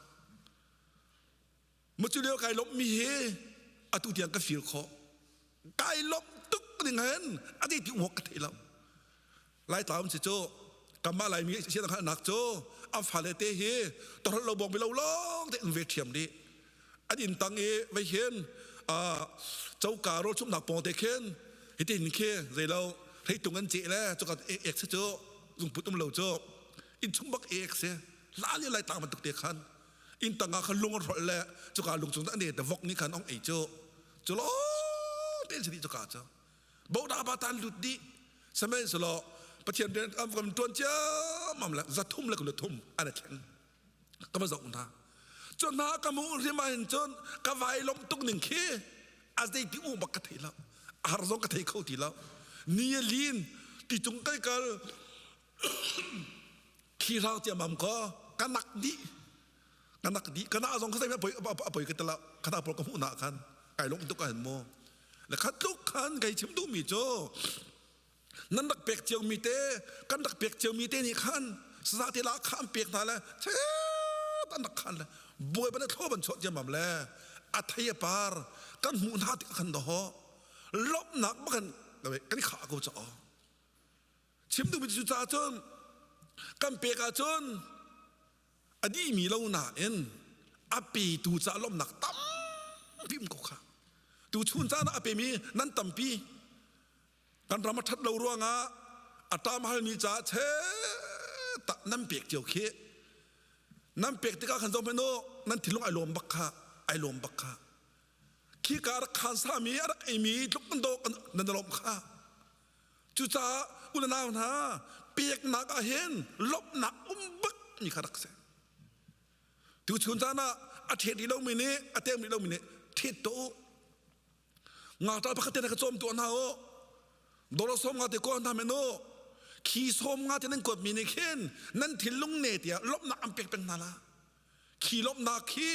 Macu lio kai lawmhmi hi atu tiang ka feel khawh. Kai lawmh tuk ding hin a zei ti um ka thei lo. Laitlang si cu kanmah Laimi sian hngalhnak cu an fale te hi torholh lo bawng lo lawng te an ve ṭhiam dih. An inn tang i vei hin coka rawl chumhnak pawng te khin hitin khi zeilo hreitung an ceh le cuka ek si cu zungput um lo cu inn chung bak ek si la li Laitlang bantuk te khan inn tang ah khan lung an hrolh le cuka lung cung an te vok nih khan ong ei cu cu lo tein si dih cuka cu boda ba tan lut dih sihmanhsehlaw Pathian rian an kan tuan ciammam le zathum le kul thum an i thleng ka va zoh hna cu hna ka mu hrim ah hin cun ka vai lom tuk ning khi a zei ti u bak ka thei lo a har zong ka thei kho ti lo ni a lin ti cung kai kal Khi hlang ciammam ko ka nak dih ka nak dih ka na zong ka zei apoi apoi ka tala khata pawl ka hmuh na khan kai lung tuk an mu le khat tluk khan kai chim duh mi cu nan rak pek cio mi te kan rak pek cio mi te nih khan saza te la kha an pek hna le chet an rak khan le bawi ban thlo ban chuah ciammam le a thei a par kan hmuh hna tik khan do ho lawmhnak bakan kan kha ko cha Chim duhmi cu caah cun kan pek ahcun a dihmi lo nain a petu ca lawmhnak tampi um ko kha. Tuchun caan ah a pemi nan tampi. Kan ram a ṭhat lo ruangah a ṭam halmi caah chet nan pek cio khi. Nan pek tikah khan zoh hmanh u, nan thinlung ai lawm bak kha, ai lawm bak kha. Khi ka rak khaan sami a rak eimi tluk nan dawh nan lawmh kha. Cucaah u le nau hna peknak ah hin lawmhnak um bak mi kha rak si. Tuchun caan ah a ṭhet rih lomi nih a tem rih lomi nih ṭhet tuah u. Ngakṭah pakhat te na ka cawm tuah hna u. Dollar sawm nga te ko hna men u. Khi sawm nga te nan kuatmi nih khin nan thinlung ne tiah lawmhnak an pek peng hna la. Khi lawmhnak khi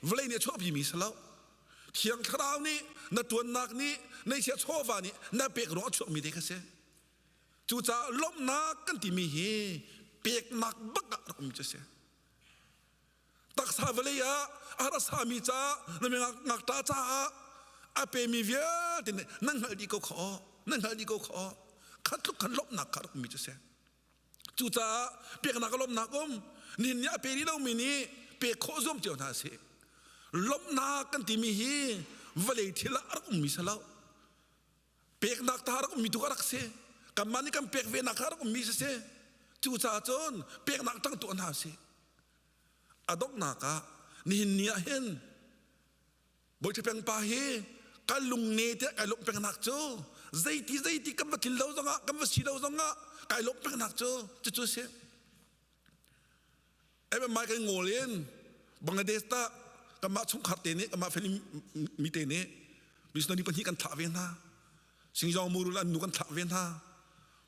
vawlei nih a chuahpi mi si lo. Thiang Thlarau nih na ṭuannak nih neihchiah chawva nih na pek ruang a chuakmi te kha si. Cucaah lawmhnak kan timi hi peknak bak ah rak um cu si. Taksa vawlei ah a rasami caah na ngakṭah caah a pemi vialte nih nan hngalh dih ko kha nan hngalh dih ko kha khat tluk khan lawmhnak kha rak ummi cu si. Cucaah peknak a lawmhnak um nihin ni a pe rih lomi nih pek khawh zuam cio hna sih. Lawmhnak kan timi hi vawlei thil ah a rak ummi si lo. Peknak ta a rak ummi tu a rak si. Kanmah nih kan pek ve nak kha a rak ummi si si. Cucaah cun peknak tang tuah hna sih. A donghnak ah nihin ni ah hin Bawi Peng pa hi ka lungne tiah kai lawmh pengnak cu zeiti zeiti kan va tlin lo zongah kan va si lo zongah kai lawmh pengnak cu cucu si. MMI kan ngawl in Bangladesh ta kanmah chungkhar te nih kanmah family mi te nih missionary pahnih kan thlah ve hna. Singjong murul an nu kan thlah ve hna.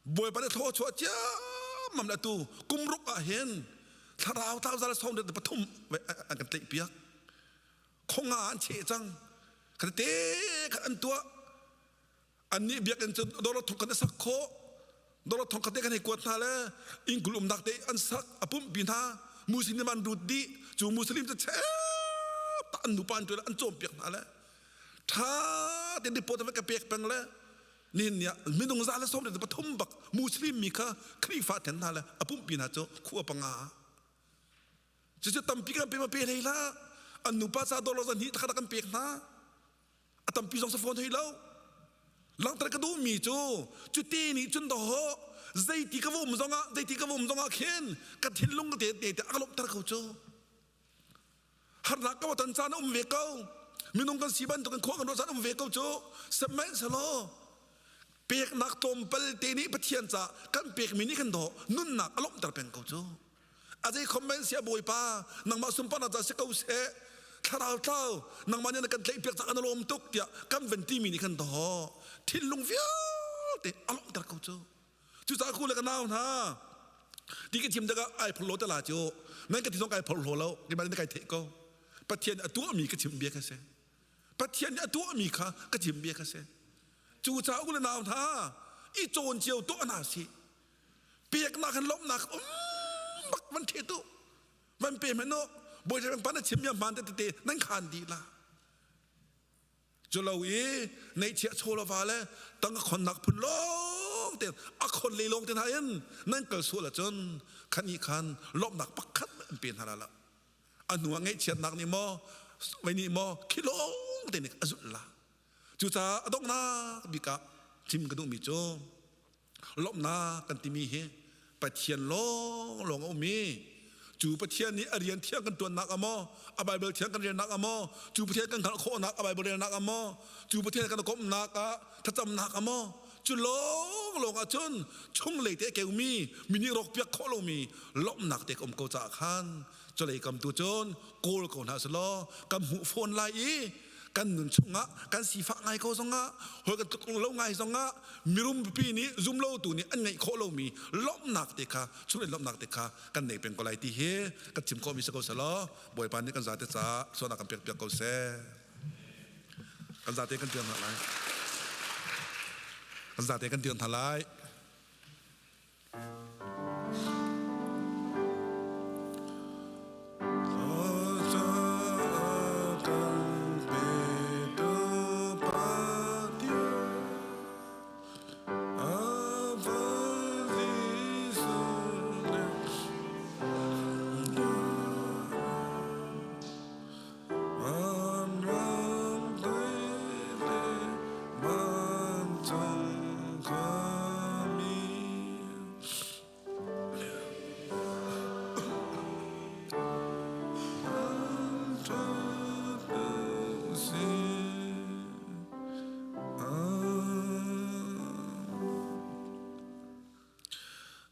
Bawipa nih thlaw chuah ciammam le atu kum ruk ah hin thlarau tlau zal som pathum an kan tlaih piak. Khonga an cheh cang kha te kha an tuah annih biakinn cu dollar thong kan sak khawh dollar thong khat te kan hei kuat hna le innkul umnak te an sak a pumhpi hna muslim an rut dih cu muslim cu chep ta an nupa an tuan an cawmpiak hna le tha te report ka pek peng le nihin ni ah minung za le som le pathum bak muslim mi kha Khrihfa then hna le a pumhpi hna cu khua panga Cucu tampi kan pe ma pe hlei hlah. An nupa ca dollar zan hi takhat kan pek hna. A tampi zong sa fawn hei lo. Langhter ka duhmi cu cuti nih cun doho. Zeiti ka vum zongah zeiti ka vum zongah khin ka thinlung te te te a ka lawmhter ko cu. Harnak ka ton caan a um ve ko. Minung kan si bantukin khua kan ruah caan um ve ko cu. Sihmanhsehlaw peknak tlawmpal te nih Pathian ca kan pekmi nih kan dawh nunnak a lawmhter peng ko cu. A zei comment sia Bawipa nangmah sunparnak ca si ko seh thlarau tlau nangmah nih na kan tlaih piak cak an lawm tuk tiah kan van timi nih kan dawh thinlung vialte a lawmhter ko cu. Cucaah ku le ka nau hna ti ka chim tikah ai phorhlaw te la cu nan ka ti zong kai phorhlaw lo keimah nih kai theih ko Pathian a tuahmi ka chim bia ka si Pathian nih a tuahmi kha ka chim bia ka si cucaah u le nau hna i cawn cio tuah hna sih peknak han lawmhnak um bak van the tu van pe hmanh u bawi pan a chim mi hmaan tete nan khan dih la Culo i neihchiah chaw le va le tang a khonnak phun lawng te a khon le lawng te hna in nan kal sual ahcun khan i khan lawmhnak pakhat an pe hna la a hnu ah ngaihchiatnak nih maw vai nih maw khi lawng te nih a zulh la cucaah a donghnak bik ah chim ka duhmi cu Lawmhnak kan timi hi Pathian lawnglawng a um i cu Pathian nih a rian thiang kan ṭuannak ah maw, a Baibal thiang kan relnak ah maw, cu Pathian kan hngalh khawhnak a Baibal relnak ah maw, cu Pathian kan komhnak ah thlacamnak ah maw, cu lawnglawng ah cun chunglei te a keumi mi nih rawkpiak khawh lomi lawmhnak te ka um ko caah khan culei kam tu cun kawl ko hna selaw kan hmuh fawn lai i kan nun chungah kan sifah ngai ko zongah hawi kan tluk lo ngai zongah mirum pipi nih zumlotu nih an ngeih khawh lomi lawmhnak te kha chungin lawmhnak te kha kan nei peng ko lai ti hi kan chim khawhmi si ko selaw Bawipa nih kan zate caah sualnak kan pek piak ko seh kan zate kan tian hna lai kan zate kan tian hna lai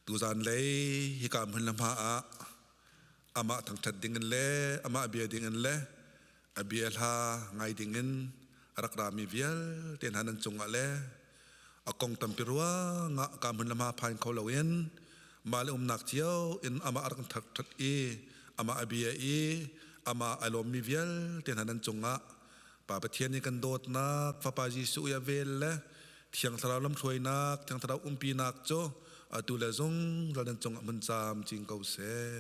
Tuzan lei hika hmun le hma ah amah thangṭhat dingin le amah bia dingin le a bia hla ngai dingin a rak rami vialte hna nan cungah le a kong tampi ruangah ka hmun le hma phan kho loin mah le umnak cio in amah a rak thangṭhat i amah a bia i amah a lawmmi vialte hna nan cungah Pa Pathian nih kan dawtnak Fapa Jesuh i a vel le Thiang Thlarau lamhruainak Thiang Thlarau umpinak cu atu le zungzal nan cungah hmun camcin ko seh.